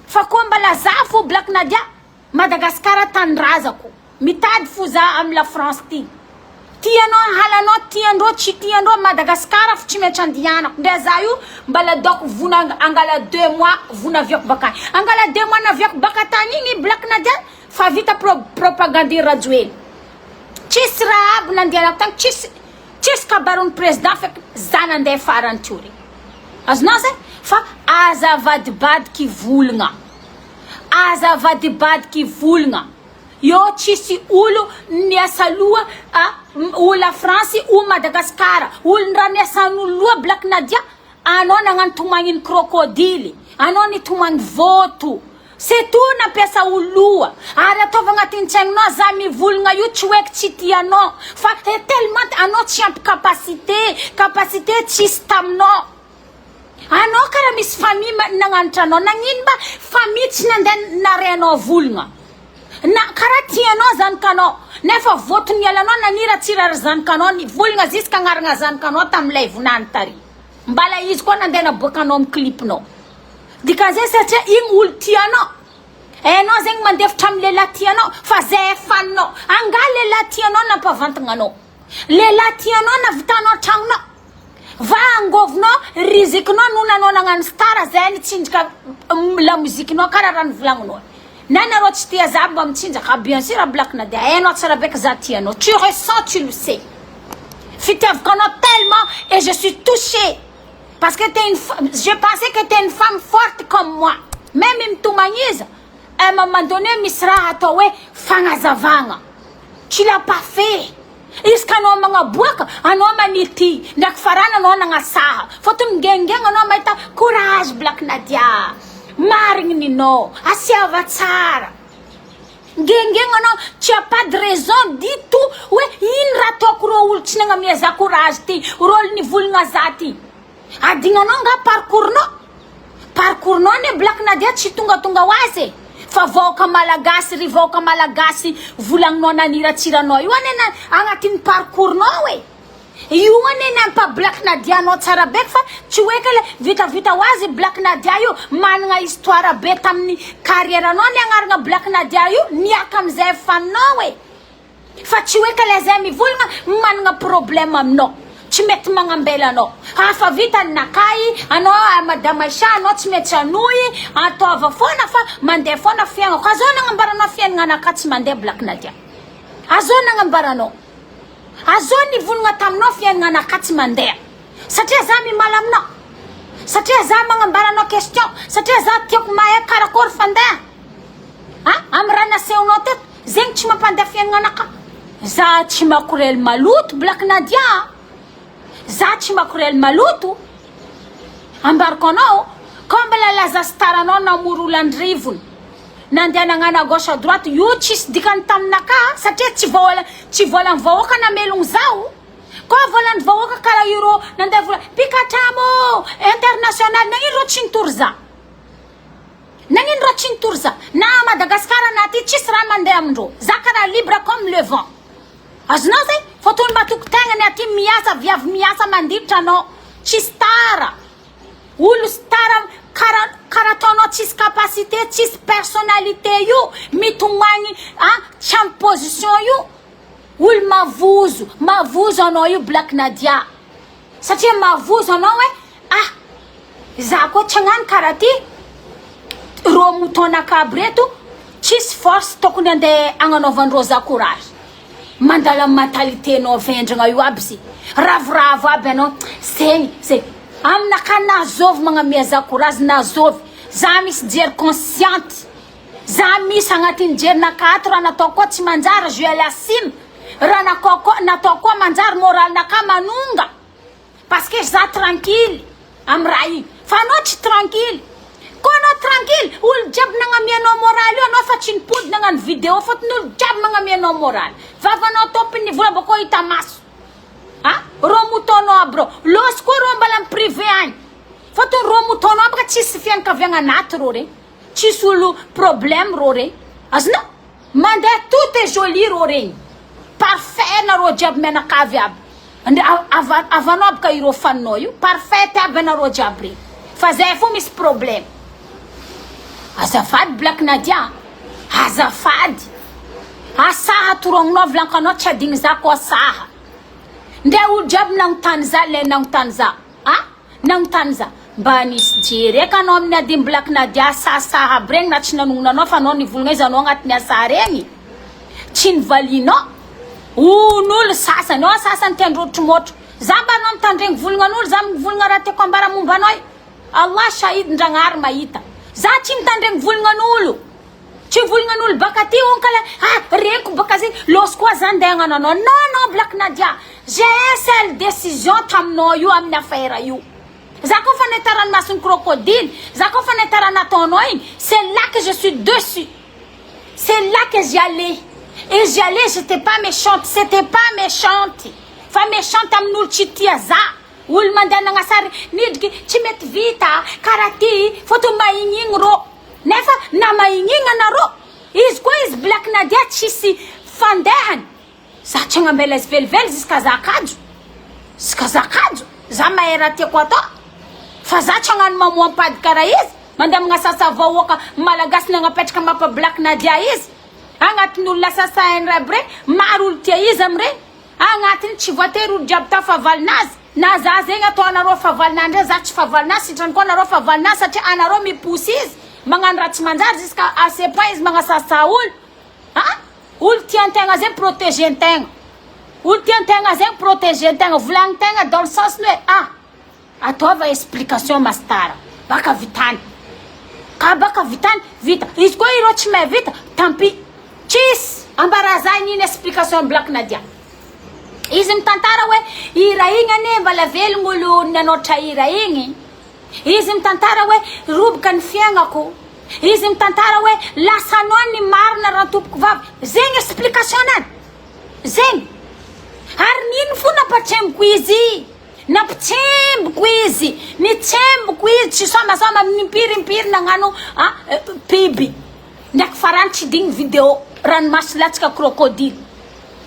Fa koa mbala za fo Black Nadia Madagascar tanindrazako mitady fo za am la France ty. Tianao halanao tiandreo tsy tiandreo Madagascar fo tsy maintsy andianako ndre za io mbala daoko vona angala deux mois vona aviako bakany angala deux mois naviako baka tany igny Black Nadia fa vita pro propagande Rajoely tsisy raha aby nandianako tany tsisy Tsisy kabarin'ny président feky za nandeha farany teo regny. Azonao zay? Fa aza avadibadiky volagna. Aza avadibadiky volagna. Eo tsisy olo niasa loha a ou la France ou Madagascar. Olo raha niasan'olo loha Black Nadia, anao nagnano tomagniny crocodile, anao nitomagny voto. C'est tout nampiasa olo loha ary ataovy agnatin'ny tsaignonao za mivolagna io tsy hoeky tsy tianao fa tellement anao tsy ampy capacité, capacité tsisy taminao anao kara misy famille nagnanatra anao nagnino mba famille tsy nandeha narehanao volagna na kara tianao zanakanao nefa vôtony ialanao naniratsira ry zanakanao nivolagna jusque agnarana zanakanao tamilay vonany tary mbala izy koa nandeha naboakanao amy clipnao. Dikan'izay satria igny olo tianao, enao zegny mandefitra amin'ny lehilahy tianao fa zay efaninao. Angaha lehilahy tianao nampavantagna anao? Lehilahy tianao navitanao tragnonao? Va angôvinao, rizikinao no nanao nagnano star zay nitsinjaka lamozikinao karaha raha novolagninao. Na nareo tsy tia za mba mitsinjaka, bien sûr Black Nadia, hainao tsara be ka za tia anao, tu ressens tu le sais. Fitiavako anao tellement et je suis touchée. Parce que t'es une je pensais que t'es une femme forte comme moi. Même mitomagny iza, à un moment donné misy raha atao hoe fagnazavagna. Tu l'as pas fait. Izy ka anao magnaboaka, anao manity, ndraiky farany anao nagnasaha. Fôtony migengengena anao mahita courage Black Nadia. Marigny ninao, asiava tsara. Ngengegna anao, tu as pas de raison du tout hoe ino raha ataoko reo olo tsy nagnamia za courage ty, reo olo nivolagna za ty. Adignanao nga parcours nao? Parcours nao anie Black Nadia tsy tongatonga ho azy e. Fa vahoaka malagasy ry vahoaka malagasy volagninao naniratsira anao io anie na agnatin'ny parcours nao e. Io anie ny ampa Black Nadia anao tsara be fa tsy hoe ka le vitavita ho azy Black Nadia io managna histoire be tamin'ny carrière anao ny agnarana Black Nadia io niaraka amizay faninao e fa tsy hoe ka le zay mivolagna managna problème aminao tsy mety magnambela anao hafa vita ny nakay anao madame Aïcha anao tsy maintsy hanohy ataova foana fa mandeha foana fiaignako azao nagnambaranao fiaignana anakahy tsy mandeha Black Nadia azao nagnambaranao Azao nivonogna taminao fiaignana anakahy tsy mandeha satria za mimala aminao satria za magnambara anao question satria za tiako mahay karakôry fandeha a amy raha nasehonao teto zegny tsy mampandeha fiaignana anakahy za tsy makorely maloto Black Nadia a za tsy makorely maloto ambarako anao kô mbola laza star anao namory olo andrivony Nandeha nagnano à gauche à droite io tsisy dikany taminakahy satria tsy vola tsy volan'ny vahoaka namelogno zaho koa volan'ny vahoaka karaha io rô nandeha vola mpikatramo ô international nagnino rô tsy nitory za nagnino rô tsy nitory za na à Madagascar na aty tsisy raha mandeha amindrô za karaha libre comme le vent azonao zay. Fotony matoky tegna ny aty miasa viavy miasa mandiditra anao tsy star olo star kara kara ataonao tsisy capacité tsisy personnalité io mitomagny a tsy amy position io olo mavozo mavozo anao io Black Nadia satria mavozo anao hoe ah za koa tsy hagnano karaha ty rô mouton-naka aby reto tsisy force tokony andeha agnanaovandreo za courage Mandala mentalité nao vendragna io aby sy ravoravo aby anao zegny ze aminakahy na zôvy magnamia za courage na zôvy za misy jery consciente za misy agnatin'ny jerinakahy ato raha nataoko koa tsy manjary je l'assume raha nakao koa nataoko koa manjary moral nakahy manonga Parce que za tranquille am raha igny fa anao tsy tranquille ko anao tranquille olo jiaby nagnamia anao moral io anao fa tsy nipody nagnano video fôtony olo jiaby magnamia anao moral vavanao tompony ny vola bôkô hita maso a rô mouton nao aby rô lôsy koa rô mbala am privé agny fôtony rô mouton nao bôka tsisy fianakaviagna anaty rô regny tsisy olo problème rô regny azonao Mandeha tout est joli rô regny. Parfait nareo jiaby mianakavy aby. Ndre avanao aby ka ireo faninao io. Parfaite aby anareo jiaby regny. Fa zay fo misy problème. Azafady Black Nadia. Azafady. Asaha torognonao volankanao tsy adigny za ko asaha. Ndre olo jiaby nagnontany za le nagnontany za. Ah! Nagnontany za, mba nisy jery eka anao amin'ny adin'i Black Nadia sahasaha aby regny na tsy nanognona anao fa anao nivolagna izy anao agnatin'ny asa regny? Tsy nivalianao? On'olo sasany, ao sasany tiandrotro môtro. Za mba anao mitandregny volagnan'olo, za mivolagna raha tiako ambara momba anao io. Allah shahid Ndragnahary mahita. Za tsy mitandregny volagnan'olo. Tsy volagnan'olo baka aty hono kala ah regniko baka zegny lôsy koa za ndeha hagnano anao non non Black Nadia j'ai un seul décision taminao io amin'ny affaire io za koa fa nahita ranomason'ny crocodile za koa fa nahita raha nataonao igny c'est là que je suis dessus c'est là que j'y allais et j'y allais j'étais pas méchante c'était pas méchante fa méchante amin'olo tsy tia za olo mandeha nagnasary nidriky tsy mety vita karaha ty fôtony mahignigny rô Nefa na mahignigna anareo, izy koa izy Black Nadia tsisy fandehany, za tsy hagnambela izy velively jusqu'à za kajo, jusqu'à za kajo, za mahay raha tiako atao, fa za tsy hagnano mamoampady karaha izy, mandeha magnasasa vahoaka malagasy nagnapetraka mapa Black Nadia izy, agnatin'ny olo lasa sahainy aby regny, maro olo tia izy amregny. Agnatiny tsy voatery olo jiaby tafavalinazy na za zegny atao anareo fahavalona ndray za tsy fahavalona sitrany koa anareo fahavalona satria anareo miposy izy magnano raha tsy manjary jusqu'à à ce point izy magnasasa olo ah olo tiantegna zegny protéger ntegna olo tiantegna zegny protéger ntegna volagnintegna dans le sens ny hoe ah Ataova explication Mastar baka vitany ka baka vitany vita izy koa ireo tsy mahay vita tant pis tsisy ambara za iny explication Black Nadia izy mitantara hoe hira igny anie mbala velogno olo nanoatra hira igny izy mitantara hoe roboka ny fiaignako izy mitantara hoe lasanao ny marina rantompoko vavy zegny explication nany zegny ary nino fo nampatremboko izy Nampitsemboko izy, nitsemboko izy tsy sômasôma impiry impiry nagnano pub ndraiky farany tsy digny video ranomaso latsaka crocodile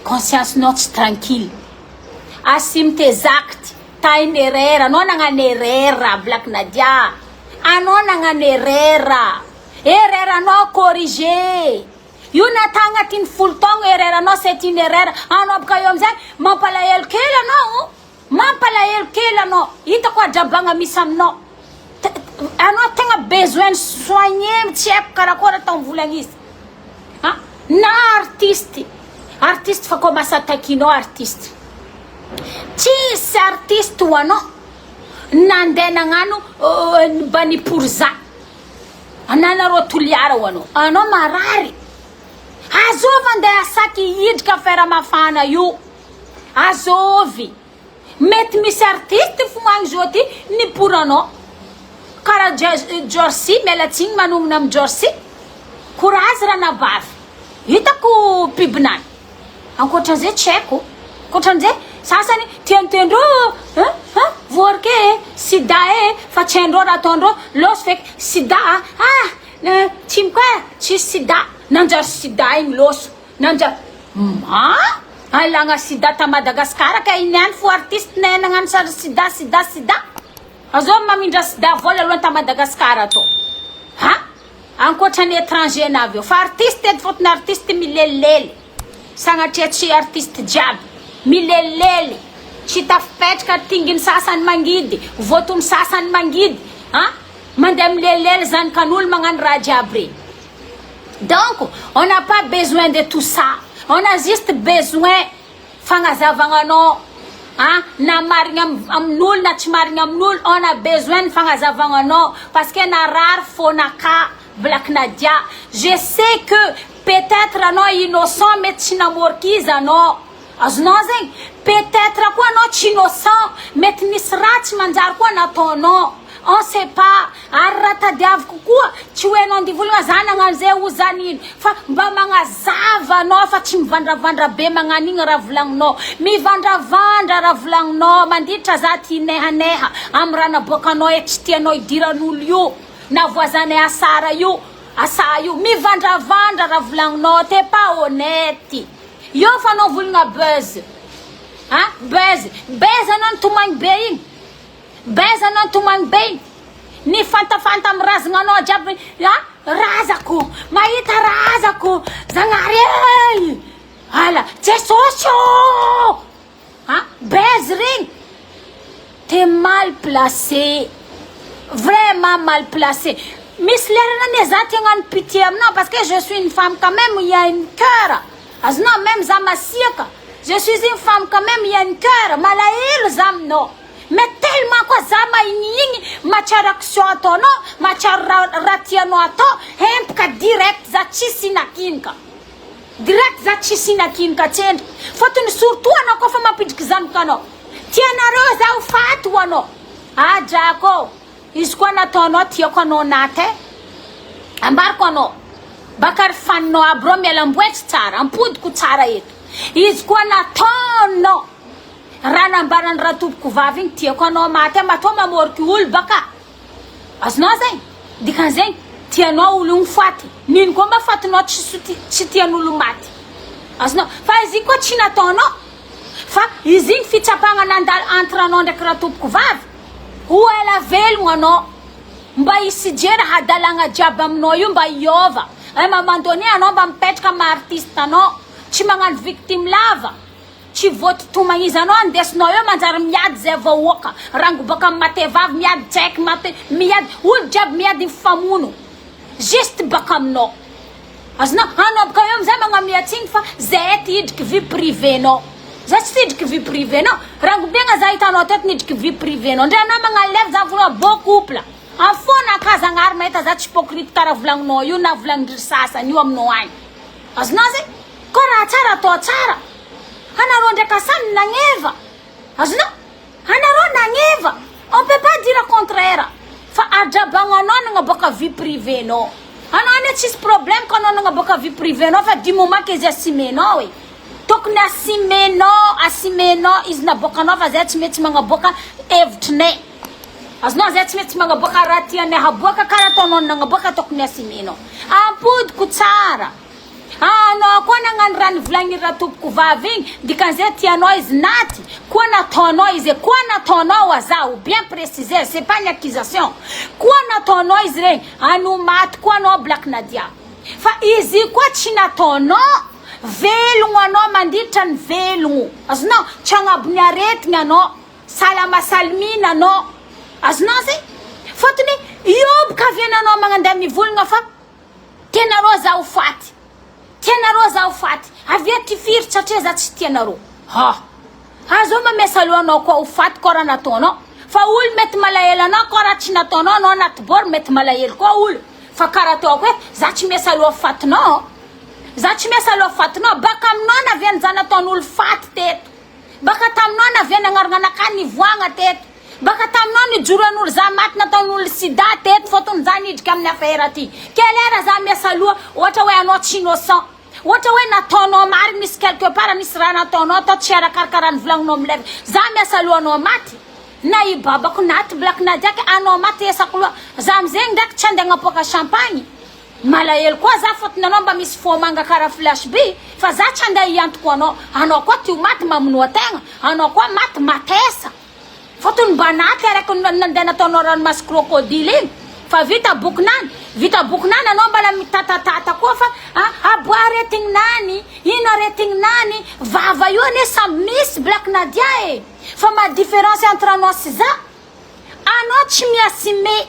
conscience nao tsy tranquille assume tes actes t'as une erreur anao nagnano erreur Black Nadia anao nagnano erreur erreur anao corriger io natao agnatin'ny folo taogno erreur anao c'est une erreur anao baka eo amizay mampalahelo kely anao Mampalahelo kely anao, hitako hadrabagna misy aminao, anao tegna besoin ny soigner tsy haiko karakory atao mivolagna izy, ah na artiste, artiste fa commence attaquer-nao artiste, tsisy artiste ho anao nandeha nagnano mba niporza ananareo Toliara ho anao, anao marary, azova andeha asaky hidrika affaire mafana io. Azovy! Mety misy artiste fo agny zao ty niporanao kara Jorcy miala tsigny manognona am Jorcy courage ranabavy hitako pub-nany ankoatran'izay tsy haiko ankoatran'izay sasany tiantiandreo eh eh voarike eh sida eh fa tsy haindreo raha ataondreo lôso feky sida ah tsimoka eh tsisy sida nanjary sida igny lôso Nanja ma! Alagna sida ta Madagascar ka iny ihany fo artiste nahay nagnano sary sida sida sida. Azao mamindra sida vola aloha ta Madagascar atao. Ha? Ankoatra ny étranger navy eo. Fa artiste edy fotony artiste milelilely. Sagnatria tsy artiste jiaby. Milelilely. Tsy tafipetraka tinginy sasany mangidy, votony sasany mangidy. Ha? Mandeha milelilely zanakan'olo magnano raha jiaby regny. Donc, on n'a pas besoin de tout ça. On a juste besoin fagnazavagna anao. Ah, na marigna amin'olo na tsy marigna amin'olo, on a besoin ny fagnazavagna anao parce que narary fônaka Black Nadia. Je sais que peut-être anao innocent mety tsy namôriky izy anao. Azonao zegny? Peut-être koa anao tsy innocent, mety nisy raha tsy manjary koa nataonao. On sait pas. Ary raha tadiaviko koa, tsy hoe anao andivolagna za nagnano zay o za nino, fa mba magnazava anao fa tsy mivandravandra be magnano igny raha volagninao. Mivandravandra raha volagninao, mandiditra za ty hinehaneha amy raha naboakanao e tsy tianao hidiran'olo io, na voisin-nay asara io, asa io. Mivandravandra raha volagninao, t'es pas honnête. Eo fa anao volagna buzz. A buzz, buzz anao nitomagny be igny. Buzz anao nitomagny be igny. Nifantafanta amy razagna anao jiaby a razako, mahita razako, Zagnahary e! Ala, Jesosy ô! A buzz regny. T'es mal placé. Vraiment mal placé. Misy lerana anie za te hagnano pitié aminao parce que je suis une femme quand même, il y a une cœur. Azonao même za masiaka. Je suis une femme quand même, il y a une cœur. Malahelo za aminao. Mais tellement koa za mahigniigny mahatsiaro action ataonao, mahatsiaro raha raha tianao atao, hempaka direct za tsisy inakinika. Direct za tsisy inakinika tsendriky. Fôtony surtout anao koa fa mampidriky zanakanao. Tianareo za ho faty ho anao. Ah drako ô, izy koa nataonao tiako anao naty e. Ambariko anao, baka ry faninao aby reo miala amboetsy tsara, ampodiko tsara eto. Izy koa nataonao raha nambaran'i ratompoko vavy igny tiako anao maty e, matoa mamôriky olo baka. Azonao zegny? Dikan'izegny tianao olo igny faty, nino koa mba fatinao tsy tsy tian'olo maty. Azonao? Fa izy igny koa tsy nataonao. Fa izy igny fitsapagna nandalo entre anao ndraiky ratompoko vavy, ho ela velogno anao, mba hisy jery hadalagna jiaby aminao io mba hiova, un moment donné anao mba mipetraka maha artiste anao, tsy magnano victime lava, tsy voatotomagniza anao andesinao eo manjary miady zay vahoaka, rango baka amy mate vavy miady tsaiky mate miady olo jiaby miady mifamono juste baka aminao. Azonao anao boka eo amizay magnamia tsigny fa zahay ty hidriky vie privée nao. Za tsy hidriky vie privée nao. Rangobiagna za hitanao teto nidriky vie privée nao. Ndre anao magnano lève za vola beau couple. Am fona ka Zagnahary mahita za tsy hypocrite kara volagninao io na volagnindry sasany io aminao agny. Azonao zay? Koa raha tsara atao tsara. Anareo ndraiky asany nagneva. Azonao? Anareo nagneva, on peut pas dire contraire fa adrabagnanao nagnaboaka vie privée nao. Anao anie tsisy problème ko anao nagnaboaka vie privée nao fa du moment que izy assumer-nao e. Tokony assumer-nao, assumer-nao izy naboakanao fa zay tsy maintsy magnaboaka hevitrinay. Azonao zay tsy maintsy magnaboaka raha tianay haboaka karaha ataonao nagnaboaka tokony assumer-nao. Ampodiko tsara. Anao koa nagnano raha nivolagnin'i ratompoko vavy igny, dikan'izay tianao izy naty, koa nataonao izy e, koa nataonao aza ho bien préciser, c'est pas une accusation, koa nataonao izy regny, anao maty koa anao Black Nadia, fa izy io koa tsy nataonao, velogno anao mandiditra ny velogno, azonao, tsy agnabon'ny aretigny anao, salama salimina anao, azonao zay, fôtony io boka aviananao magnandeha mivolagna fa. Tianareo za ho faty. Tianareo za ho faty. Avia tifiro satria za tsy tianareo. Ha. Azo mamesa aloha anao koa ho faty koa raha nataonao. Fa olo mety malahelo anao koa raha tsy nataonao anao anaty bord mety malahelo koa olo. Fa karaha ataoko hoe za tsy miasa aloha fatinao. Za tsy miasa aloha fatinao. Baka aminao naviany za nataon'olo faty teto. Baka taminao naviany agnarana anakahy nivoagna teto. Baka taminao nijoroan'olo za maty nataon'olo sida teto fotony za nidriky amin'ny affaire aty. Quelle heure za miasa loha ohatra hoe anao tsy innocent. Ohatra hoe nataonao marigny misy quelque part nisy raha nataonao tao tsy arakaraka raha nivolagninao am live. Za miasa loha anao maty. Na i babako naty Black Nadia ke anao maty esako loha. Za amizegny ndraiky tsy andeha agnapoaka champagne. Malahelo koa za fotony anao mba misy fo manga kara flash be fa za tsy andeha hiantoko anao, anao koa ty ho maty mamonoa tegna, anao koa maty matesa. Fotony mba naty araka ny nandeha nataonao ranomaso crocodile igny fa vita bokinany, vita bokinany anao mbala mitatatata koa fa a aboa aretigninany, ino aretigninany, vava io anie samby misy Black Nadia e! Fa ma différence entre anao sy za, anao tsy mi-assumer.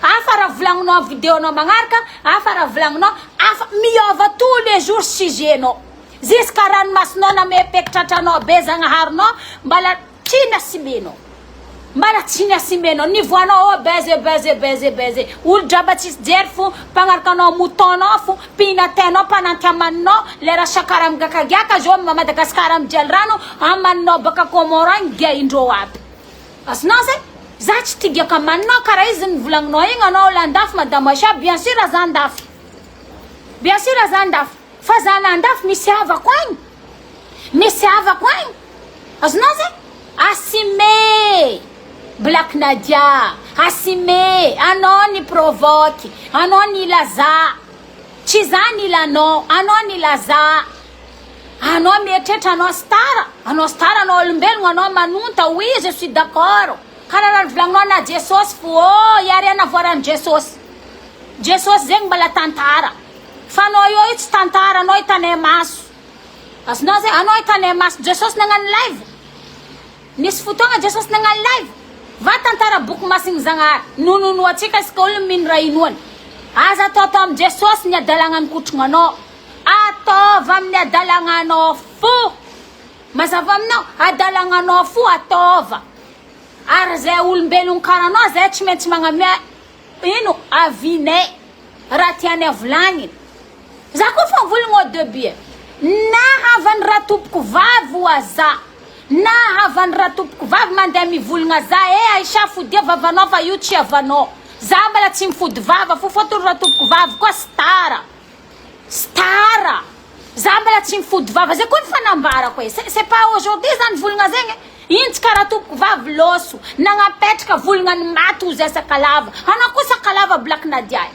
Hafa raha volagninao am video nao magnaraka, hafa raha volagninao, hafa, miôva tous les jours sujet nao, jusqu'à ranomasonao namepeky tratranao be Zagnaharinao mbala tsy nasimenao, mbala tsy nasimenao, niveau anao oh baize baize baize baize, olo draba tsisy jery fo, mpagnaraka anao mouton nao fo, mpihina-tenao, mpananty amaninao, lera sakara migakagiaka zao Madagascar mijaly rano, amaninao baka Comores agny giahindreo aby. Azonao zay? Za tsy tia giaka maninao karaha izy nivolagninao igny anao olo andafy madame Aisha bien sur za andafy bien sur za andafy fa za na andafy misy havako agny misy havako agny azonao zay? Assumer Black Nadia assumer anao ni provoque anao nila za tsy za nila anao anao nila za Anao mieritreritra anao star, anao star anao olombelogno anao manonta oui je suis d'accord karaha raha novolagninao na Jesosy fo oh iarena voaran'i Jesosy Jesosy zegny mbala tantara fa anao io io tsy tantara anao hitanay maso azonao zay anao hitanay maso Jesosy nagnano live nisy fotoagna Jesosy nagnano live va tantara boky masigny Zagnahary nononoantsika isaka olo mino raha inoany aza ataotao amin'i Jesosy ny adalagna nikotrognanao Ataova amin'ny adalagnanao fo. Mazava aminao? Adalagnanao fo ataova. Ary zay olombelogno karaha anao zay tsy maintsy magnamia ino avis-nay raha tianay volagniny. Za koa fa nivolagna au debut e. Na havan'ny ratompoko vavy oa za, na havan'ny ratompoko vavy mandeha mivolagna za e Aisha fodia vavanao fa io tsy havanao. Za mbala tsy mifody vava fo fôtony ratompoko vavy koa star. Star! Za mbola tsy mifody vava zay koa ny fanambarako e! C'est pas aujourd'hui za nivolagna zegny e! Ino tsy karaha tompoko vavy lôso nagnapetraka volagna ny maty ho zay sakalava anao koa sakalava black nadia e!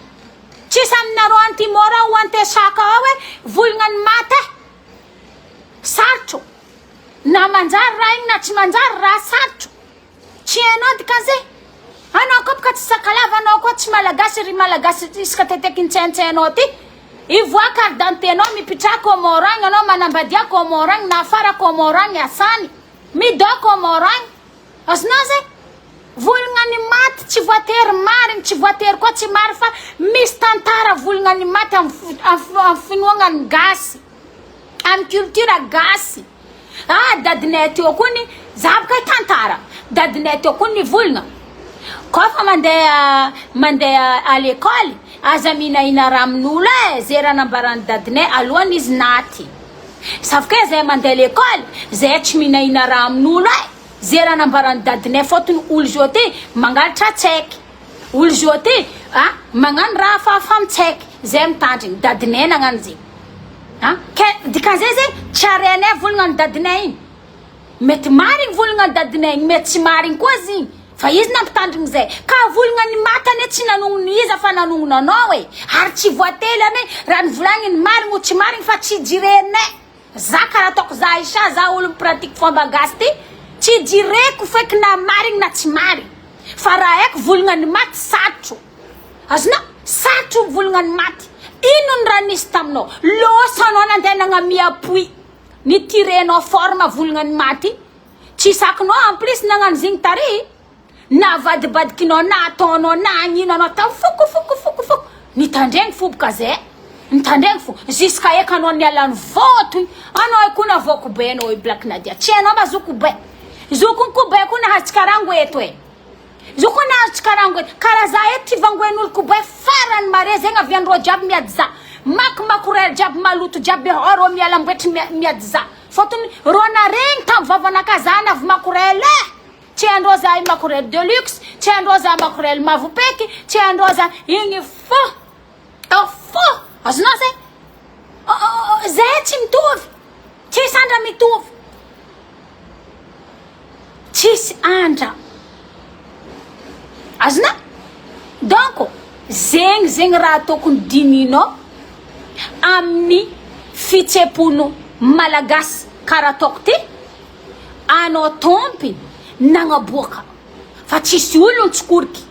Tsisy aminareo antimora ao antesaka ao e volagna ny maty e! Sarotro na manjary raha igny na tsy manjary raha sarotro. Tsy hainao dikan'izay? Anao koa boka tsy sakalava anao koa tsy malagasy ry malagasy isaka teteky ny tsaintsainao ty. Ivoaha carte d'identité nao mipitraha Comore agny anao manambadia Comore agny na afara Comore agny asany. Midao Comore agny. Azonao zay? Volagna ny maty tsy voatery marigny tsy voatery koa tsy marigny fa misy tantara volagna ny maty am finoagna ny gasy. Am culture gasy. Ah dadinay teo koa ny za boka hitantara dadinay teo koa nivolagna koa fa mandeha mandeha à l'école aza mihinahina raha amin'olo e ze raha nambaran'i dadinay alohany izy naty sauf que zay mandeha l'école zay tsy mihinahina raha amin'olo e ze raha nambaran'i dadinay fôtony olo zao ty mangalatra tsaiky olo zao ty ah magnano raha hafahafa amitsaiky zay mitandrigny dadinay nagnano zegny An! Ke dikan'izay zegny tsy arenay volagna ny dadinay igny. Mety marigny volagna ny dadinay igny, mety tsy marigny koa izy igny. Fa izy nampitandrigny zay. Ka volagna ny maty anie tsy nanognona iza fa nanognona anao e. Ary tsy voately anie raha nivolagniny marigny o tsy marigny fa tsy jirenay. Za karaha ataoko za Aïcha za olo mi-pratique fomba gasy ty, tsy jireko feky na marigny na tsy marigny. Fa raha haiko volagna ny maty sarotro. Azonao? Sarotro ny volagna ny maty. Ino ny raha nisy taminao? Lôsa anao nandeha nagnamia appui. Nitirenao forme volagna ny maty. Tsy sakinao en plus nagnano zigny tary. Navadibadikinao na ataonao na agnino anao tao foko foko foko foko. Nitandregny fo boka zay. Nitandregny fo. Jusqu'à eka anao niala ny voto igny. Anao io koa navoako be anao io Black Nadia. Tsy hainao ma zoko be. Zokony koa be koa nahazo tsikarango eto e. Zo koa nahazo tsikarango eto. Karaha za eto tsy vangoen'olo kobay farany mare zegny avy andreo jiaby miady za. Mako makorel jiaby maloto jiaby ao reo miala amboetry miady za. Fotony reo naregny tam vavanakahy za navy makorel eh. Tsy haindreo za io makorel de luxe, tsy haindreo za makorel mavopeky, tsy haindreo za igny fo. Oh fo. Azonao zay? Zay tsy mitovy. Tsisy andra mitovy. Tsisy andra. Azonao? Donc, Zegny zegny raha tokony dinihinao amin'ny fitsepon'ny Malagasy karaha ataoko ty, anao tômpiny nagnaboaka fa tsisy olo nitsikoriky,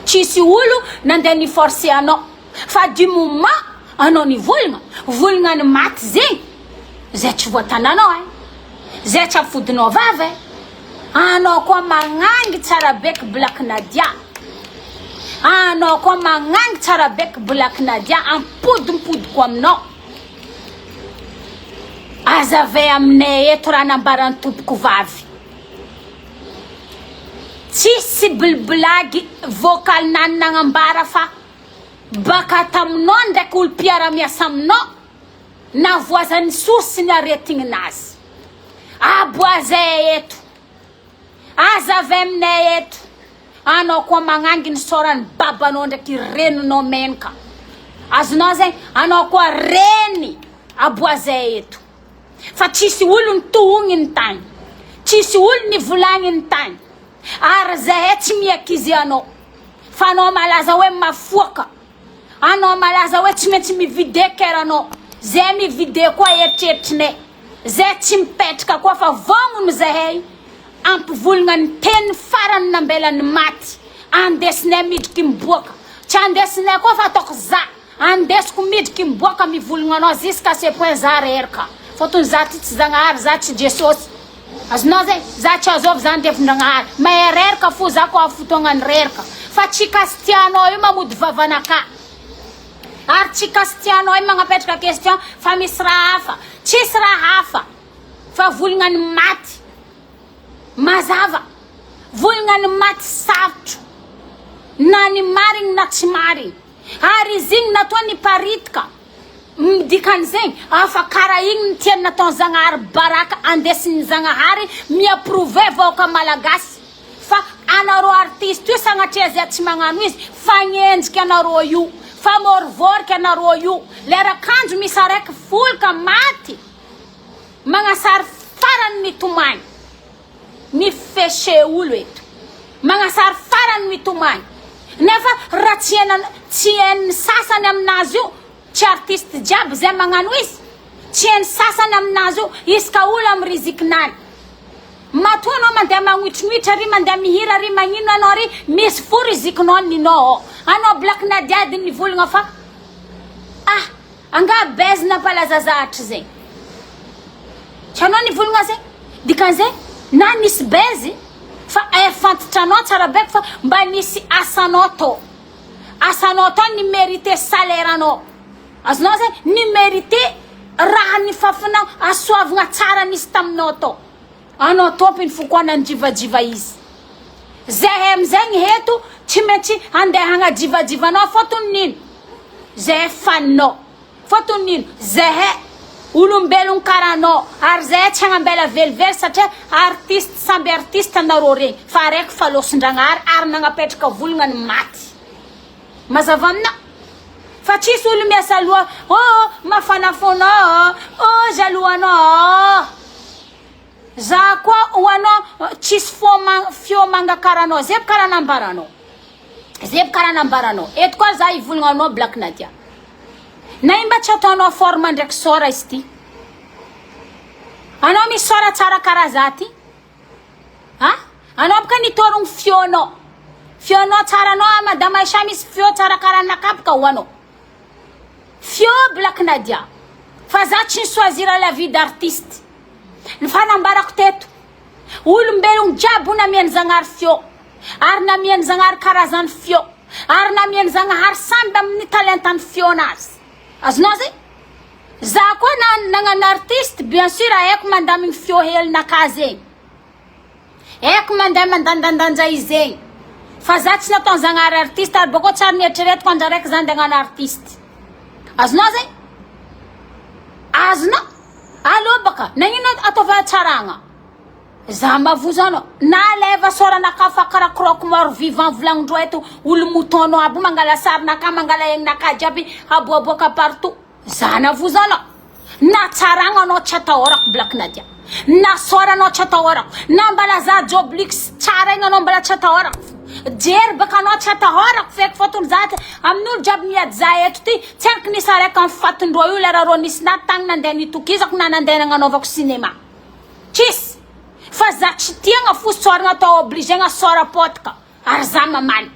tsisy olo nandeha ni-forcer anao fa du moment anao nivolagna, volagna ny maty zegny, zay tsy voatananao eh, zay tsy afodinao vava eh, anao koa magnangy tsara beky Black Nadia, anao koa magnangy tsara beky Black Nadia, ampodimpodiko aminao, azavay aminay eto raha nambaran'ny tompoko vavy, tsisy bilbilagy vocal nany nagnambara fa baka taminao ndraiky olo mpiara-miasa aminao, Navoazan'ny source ny aretignazy. Aboazay eto. Azavay aminay eto. Anao koa magnangy ny sôran'ny babanao ndraiky reninao menaka. Azonao zegny? Anao koa reny aboazay eto. Fa tsisy olo nitohogniny tagny. Tsisy olo nivolagniny tagny. Ary zahay tsy mi-accuser anao. Fa anao malaza hoe mafoaka. Anao malaza hoe tsy maintsy mi-vide cœur anao, zay mi-vide koa eritreritrinay, zay tsy mipetraka koa fa vognona zahay ampivolagna ny teny farany nambelany maty, andesinay midriky miboaka, tsy andesinay koa fa ataoko za, andesiko midriky miboaka mivolagna anao jusqu'à ce point za reraka, fôtony za ty tsy Zagnahary, za tsy Jesosy. Azonao zay? Za tsy azovy za andevon-dragnahary. Mahay reraka fo za ko avy fotoagnany reraka. Fa tsy kastianao io mamody vavanakahy. Ary tsy kastianao io magnapetraka question fa misy raha hafa. Tsisy raha hafa. Fa volagna ny maty. Mazava. Volagna ny maty sarotro. Na ny marigny na tsy marigny. Ary izy igny natoa niparitaka. Dikan'izegny, afa kara igny ny tiany nataon'i Zagnahary baraka andesin'i Zagnahary mi-approuver vahoaka Malagasy fa anareo artiste io sagnatria zay tsy magnano izy fagnenjika anareo io, famôrivôriky anareo io, lera kanjo misy araiky folaka maty magnasary farany mitomagny. Mifeche olo eto. Magnasary farany mitomany. Nefa raha tsy haina tsy hain'ny sasany aminazy io, tsy artiste jiaby zay magnano izy, tsy hain'ny sasany aminazy io, isaka olo amy rizikinany. Matoa anao mandeha magnoitrignoitra ary mandeha mihira ary magnino anao ary misy fo rizikinao ninao ao. Anao Black Nadia edy nivolagna fa ah Angaha buzz nampalaza za hatrizay? Tsy anao nivolagna zay? Dikan'izay na nisy buzz fa eh fantitranao tsara beko fa mba nisy asanao tao. Asanao tao ni merite salaire anao. Azonao zay? Ni merite raha nifafinao hasoavagna tsara nisy taminao tao. Anao tompiny fo koa nanjivajiva izy. Zahay amizay ny heto tsy maintsy andeha hagnajivajiva anao fotony nino? Zahay faninao. Fotony nino? Zahay olombelogno karaha anao ary zahay tsy hagnambela velively satria artiste samby artiste anareo regny fa araiky fa lôsin-dragnahary ary nagnapetraka volagna ny maty. Mazava aminao? Fa tsisy olo miasa loha oh mafana fonao oh jaloux anao. Za koa ho anao tsisy fo ma feo manga kara anao zay kara nambaranao zay kara nambaranao eto koa za hivolagna anao Black Nadia na ino mba tsy ataonao forme ndraiky sora izy ty anao misy sora tsara kara za ty a anao boka nitorogno feonao feonao tsara anao ah madame Aïcha misy feo tsara kara anakahy boka ho anao feo Black Nadia fa za tsy ni-choisir la vie d'artiste Ny fanambarako teto, olombelogno jiaby namian'i Zagnahary feo, ary namian'i Zagnahary karazany feo, ary namian'i Zagnahary samby amin'ny talentan'ny feonazy. Azonao zay? Za koa na nagnano artiste, bien sûr haiko mandamigny feo helinakahy zegny. Haiko mandeha mandandandanja izy zegny. Fa za tsy nataon'i Zagnahary artiste ary bakeo tsy ary nieritreretiko andra raiky za ndeha hagnano artiste. Azonao zay? Azonao? Aleo baka, nagnino ataovy hatsaragna? Za mavozo anao. Na alaiva sôranakahy fa karaha croque mort vivant volagnindreo eto, olo mouton nao aby io mangala sarinakahy, mangala aignakahy jiaby aboaboaka partout. Za navozo anao. Na tsaragna anao tsy atahorako Black Nadia. Na sôranao tsy atahorako. Na mbala za job luxe tsara igny anao mbala tsy atahorako. Jery baka anao tsy atahorako feky fôtony za amin'olo jiaby miady za eto ty tsy henoko nisy araiky amin'ny fatindreo io lera reo nisy na tagny nandeha nitokizako na nandeha nagnanaovako cinéma. Tsisy. Fa za tsy tiagna fo sôragna atao obligé-gna sôra pôtika ary za mamaly.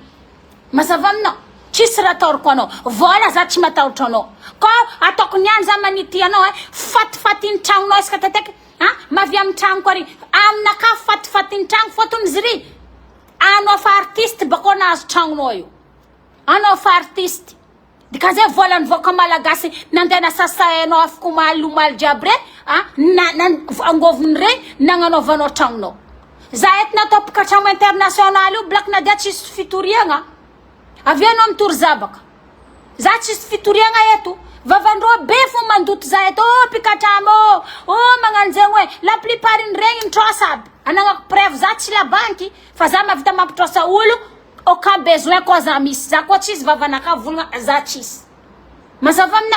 Mazava aminao? Tsisy raha atahorako anao. Vôla za tsy matahotra anao. Kô ataoko niany za manity anao eh, fatifatin'ny tragnonao isaka teteky ah, mavia amin'ny tragnoko ary aminakahy fatifatin'ny tragno fôtony izy ry anao fa artiste bakô nahazo tragnonao io. Anao fa artiste. Dikan'izay vola nivoaka malagasy nandeha nasasainao afaka omaly omaly jiaby re ah, na, na, angovony re nagnanaovanao tragnonao. Za eto natao mpikatramo international io Black Nadia tsisy fitoriagna. Avy eo anao mitory zabaka. Za tsisy fitoriagna eto. Vavandreo be fo mandoto za eto. Oh mpikatramo oh, oh magnano zegny hoe la plupart ny regny nitrosa aby. Anagnako preuve za tsy la banky fa za mahavita mampitrosa olo Au cas besoin koa za misy, za koa tsisy vavanakahy volagna za tsisy. Mazava amina?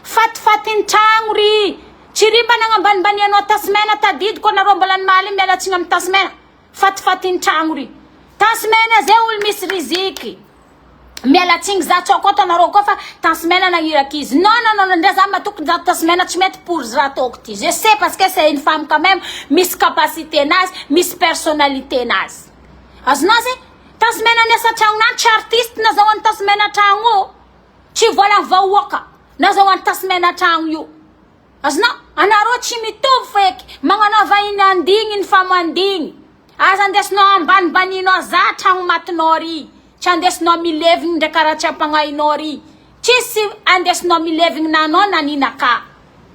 Fatifatin'ny tragno ry! Tsy ry mba nagnambanimbanianao Tasmena tadidiko anareo mbola nimaly igny miala tsiny amin'ny Tasmena. Fatifatin'ny tragno ry! Tasmena zay olo misy riziky. Miala tsigny za tsy ao koa anareo koa fa Tasmena nagniraka izy. Non non non ndre za matoky za Tasmena tsy mety pour raha ataoko ty. Je sais parce que c'est une femme quand même misy capacité nazy, misy personnalité nazy. Azonao ze? Tasy mena niasa tragno nany tsy artiste nazahoany tasy mena tragno io. Tsy volan'ny vahoaka nazahoany tasy mena tragno io. Azonao? Anareo tsy mitovy feky. Magnanaova iny andigny iny fa mandigny. Aza andesinao ambanimbaninao za tragno matinao ry. Tsy andesinao milevigny ndraiky karaha tsy ampagnahinao ry. Tsisy andesinao milevigny na anao na ninakà.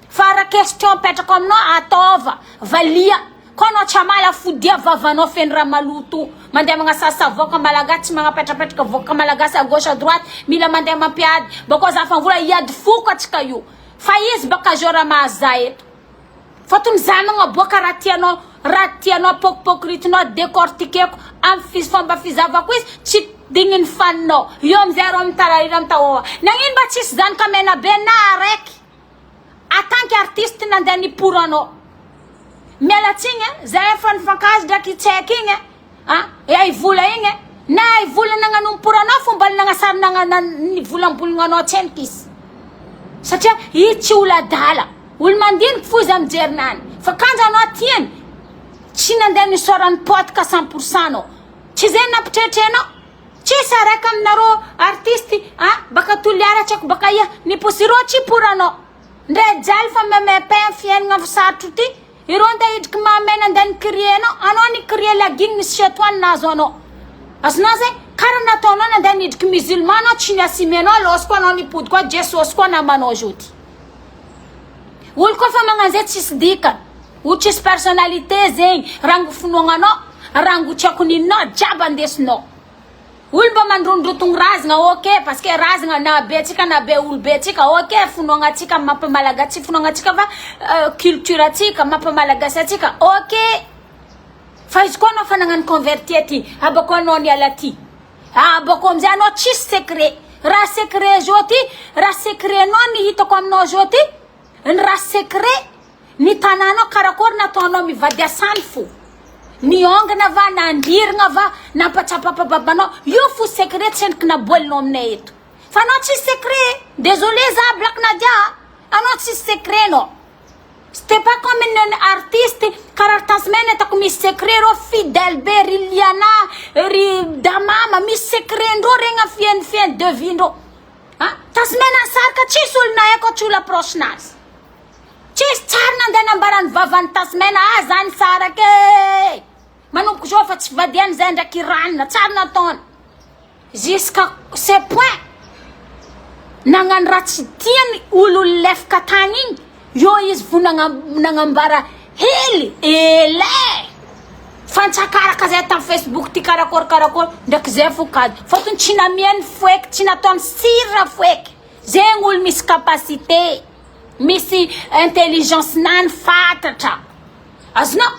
Fa raha question apetrako aminao ataova, valia, ko anao tsy hamaly afodia vavanao feno raha maloto, mandeha magnasasa vahoaka malagasy tsy magnapetrapetraka vahoaka malagasy à gauche à droite, mila mandeha mampiady, bakeo za fa mvola hiady foko atsika io, fa izy baka zao raha mahazo za eto, fotony za magnaboaka raha tianao, raha tianao pokipokiritinao decortiqueko amy fomba fizavako izy tsy digniny faninao, eo amizay areo mitararira mitahoa, nagnino mba tsisy zanaka menabe na araiky. En tant que artiste nandeha nipour anao. Miala tsiny eh, zay efa nifankahazo ndraiky tsaiky igny eh, ah, ay vola igny eh, na ay vola nagnano nipour anao fo mbola nagnasary nagnana nivolambolagna anao tsendriky izy. Satria izy tsy olo adala, olo mandiniky fo izy amy jerinany. Fa kanja anao tiany, tsy nandeha nisaorany potika 100% anao. Tsy zay nampitretrenao. Tsisy araka aminareo artiste a baka toliara tsy haiko baka ia ny posy ireo tsy pour anao ndray jaly fa maimaim fiainagna sarotro ty ireo nda hidriky mamena nda ni crier anao anao ni crier laguine misy chez toi ny nahazo anao azonao zay kara nataonao nandeha nidriky musulman anao tsy ni assumer anao lôsy koa anao nipody koa jesosy koa namanao zao ty olo koa fa magnano zay tsisy dikany olo tsisy personnalité zegny rango finoagnanao rango tsy haiko ninonao jiaby andesinao Olo mba mandrondrotogno razagna ok parce que razagna na be atsika na be olo be atsika ok finoagna atsika mampamalagasy tsy finoagna atsika fa culture atsika mampamalagasy atsika ok fa izy koa anao fa nagnano converti aty abako anao niala aty abako amizay anao tsisy secret raha secret zao ty raha secret nao ny hitako aminao zao ty ny raha secret Ny tanànao karakory nataonao mivady asany fo niongana va nandirigna va nampatsapapa babanao io fo secret tsendriky naboelinao aminay eto fa anao tsisy secret désolé za Black Nadia anao tsisy secret nao c'était pas comme une artiste karaha ry Tasmena hitako misy secret reo fidèle be ry Liana ry Damama misy secret ndreo regny am fiain fiain de vie ndreo ah Tasmena nisaraka tsisy olo nahay ko tsy olo approche nazy Tsisy tsary nandeha nambaran'ny vavan'i Tasmena ah za nisaraka e! Manomboka izao fa tsy vadiany zay ndraiky ranona, tsary nataony. Jusqu'à ce point nagnano raha tsy tiany olo lefaka tagny igny, eo izy vo nagnambara hely ela e! Fantsakaraka zay tam facebook ty karakory karakory ndraiky zay fo kajy, fôtony tsy namiany foeky, tsy nataony sira foeky, zegny olo misy capacité. Misy intelligence nany fatratra. Azonao?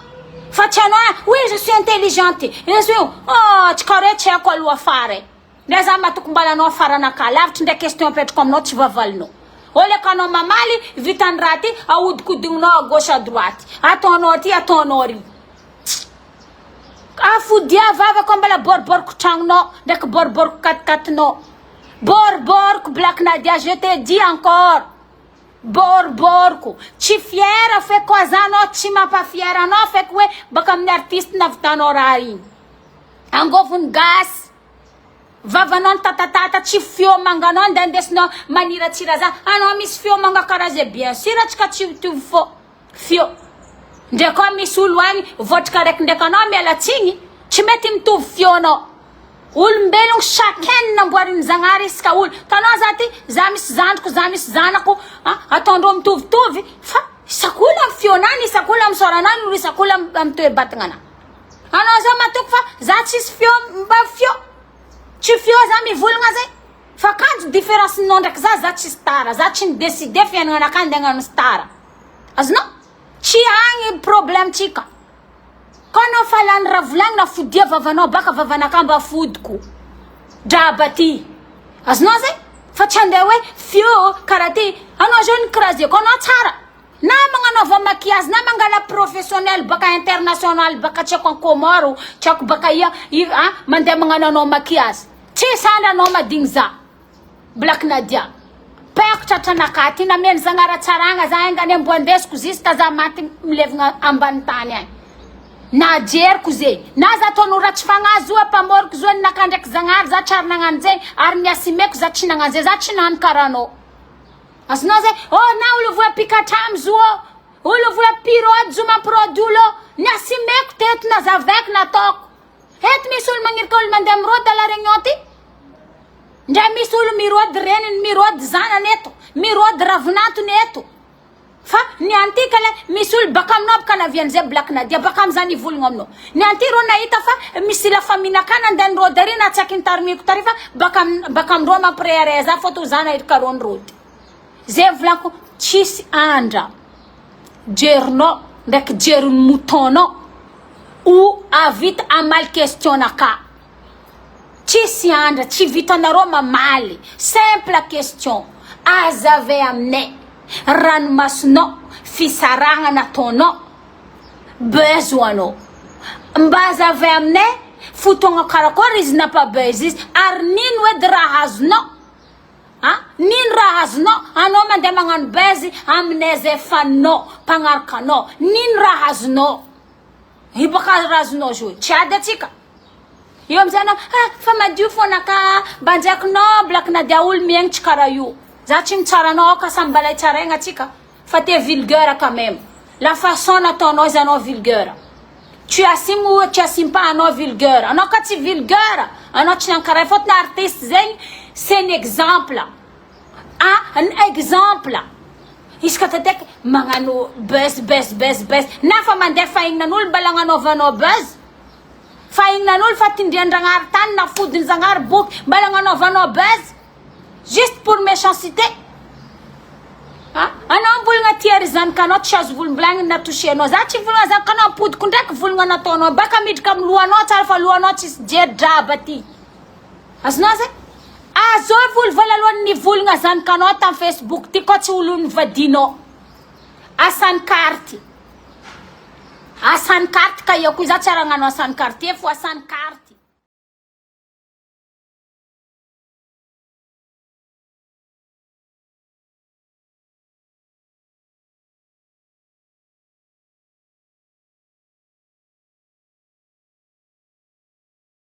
Fa tsy anao ah, oui je suis intelligente. Je suis oh, tsy kare tsy haiko aloha afara e. Ndray za matoky mbala anao afaranakà lavitry ndray question apetrako aminao tsy vavalinao. Oleko anao mamaly vitan'ny raha ty ahodikodigninao à gauche à droite. Ataonao aty ataonao ary. Afodia vavako mbala boriboriko tragnonao ndraiky boriboriko katikatinao. Boriboriko Black Nadia je te dis encore. Boriboriko. Tsy fier feky koa za anao tsy mampa fier anao feky hoe baka amin'ny artiste navitanao raha igny. Angovon'ny gasy. Vavanao nitatatata tsy feo manganao andeha andesinao maniratsira za. Anao misy feo manga karaha zay bien sûr atsika tsy mitovy fô. Feo. Ndre koa misy olo agny votrika raiky ndraiky anao miala tsigny tsy mety mitovy feonao. Olombelogno chacun namboarin'i Zagnahary isaka olo. Tanao za ty za misy zandriko za misy zanako a ataondreo mitovitovy fa isak'olo amy feonany isak'olo amy sôranany isak'olo amy toe-batagnana. Anao zao matoky fa za tsisy feo mba feo tsy feo za mivolagna zay fa kanjo différence ninao ndraiky za za tsy star za tsy ni-decide fiaignananakahy ndeha hagnano star. Azonao? Tsy agny problème tsika. Ko anao fa lany raha volagnina fodia vavanao baka vavanakahy mba fodiko. Draba ty. Azonao zay? Fa tsy andeha hoe feo karaha ty. Anao zao ny craseko anao tsara. Na magnanaova maquillage na mangala professionnel baka international baka tsy haiko en Comore tsy haiko baka ia a mandeha magnano anao maquillage. Tsy sandra anao madigny za. Black Nadia. Peko tratranakahy ty nameno zagnahary hatsaragna za enga anie mbo andesiko jusqu'à za maty milevigna ambany tany agny. Na jeriko ze. Na za ataon'olo ratsy fagnahy zo ampamoriko zo ninakahy ndraiky zagnahary za tsy ary nagnano zegny ary niasimeko za tsy nagnano ze za tsy nagnano karaha anao. Azonao zay? Oh na olo voa mpikatramo zo ô. Olo voa mpirôdy zo mampirôdy olo ô. Niasimeko teto nazavaiko nataoko. Eto misy olo magnirika olo mandeha mirôdy à la réunion ty. Ndra misy olo mirôdy reniny, mirôdy zanany eto, mirôdy ravinantony eto. Fa ny anty kale misy olo baka aminao baka navian'izay Black Nadia, baka amizany hivolagna aminao. Ny anty rô nahita fa misy la famille nakà nandeha nirôdy ary natsaky ny tarimiko tary fa baka baka amindrô mampirehareha za fôtony za nahirika rô nirôdy. Zay volaniko tsisy andra jerinao ndraiky jerin'ny mouton-nao o ahavita hamaly question-nakà. Tsisy andra, tsy vitanareo mamaly. Simple question. Azavay aminay ranomasonao, fisarahana nataonao, buzz ho anao. Mba azavay aminay fotoagna karakôry izy nampa buzz izy ary nino edy raha azonao? A! Nino raha azonao? Anao mandeha magnano buzz aminay zay faninao, mpagnaraka anao. Nino raha azonao? Io baka raha azonao zo. Tsy ady atsika. Eo amizay anao, ah, fa madio fona ka, mba ndraiky noble ka na dia olo miaigny tsy karaha io. Za tsy mitsara anao, aoka samy mbala hitsaraigna atsika, fa t'es vulgaire quand même. La façon nataonao izy anao vulgaire. Tu assumes ou tu assumes pas anao vulgaire. Anao ka tsy vulgaire, anao tsy nankaraha fôtony artiste zegny c'est un exemple. Ah, un exemple. Izy ka tateky magnano buzz buzz buzz buzz. Na fa mandeha fahignan'olo mbala agnanaovanao buzz. Fahignan'olo fa tindrian-dragnahary tany na fodin-jagnahary boky mbala agnanaovanao buzz. Juste pour méchanceté. Ah, anao mivolagna ty ry zanakanao tsy azo volombolagny na toucher-nao. Za tsy mivolagna zanakanao ampodiko ndraiky volagna nataonao. Baka miditra amin'ny lohanao tsara fa lohanao tsisy jery draba ty. Azonao zay? Azovy olo voalalohany nivolagna zanakanao tam Facebook ty koa tsy olo nivadinao. Asan'ny carte. Asan'ny carte ka eo koa za tsy ary hagnano asan'ny quartier fo asan'ny carte.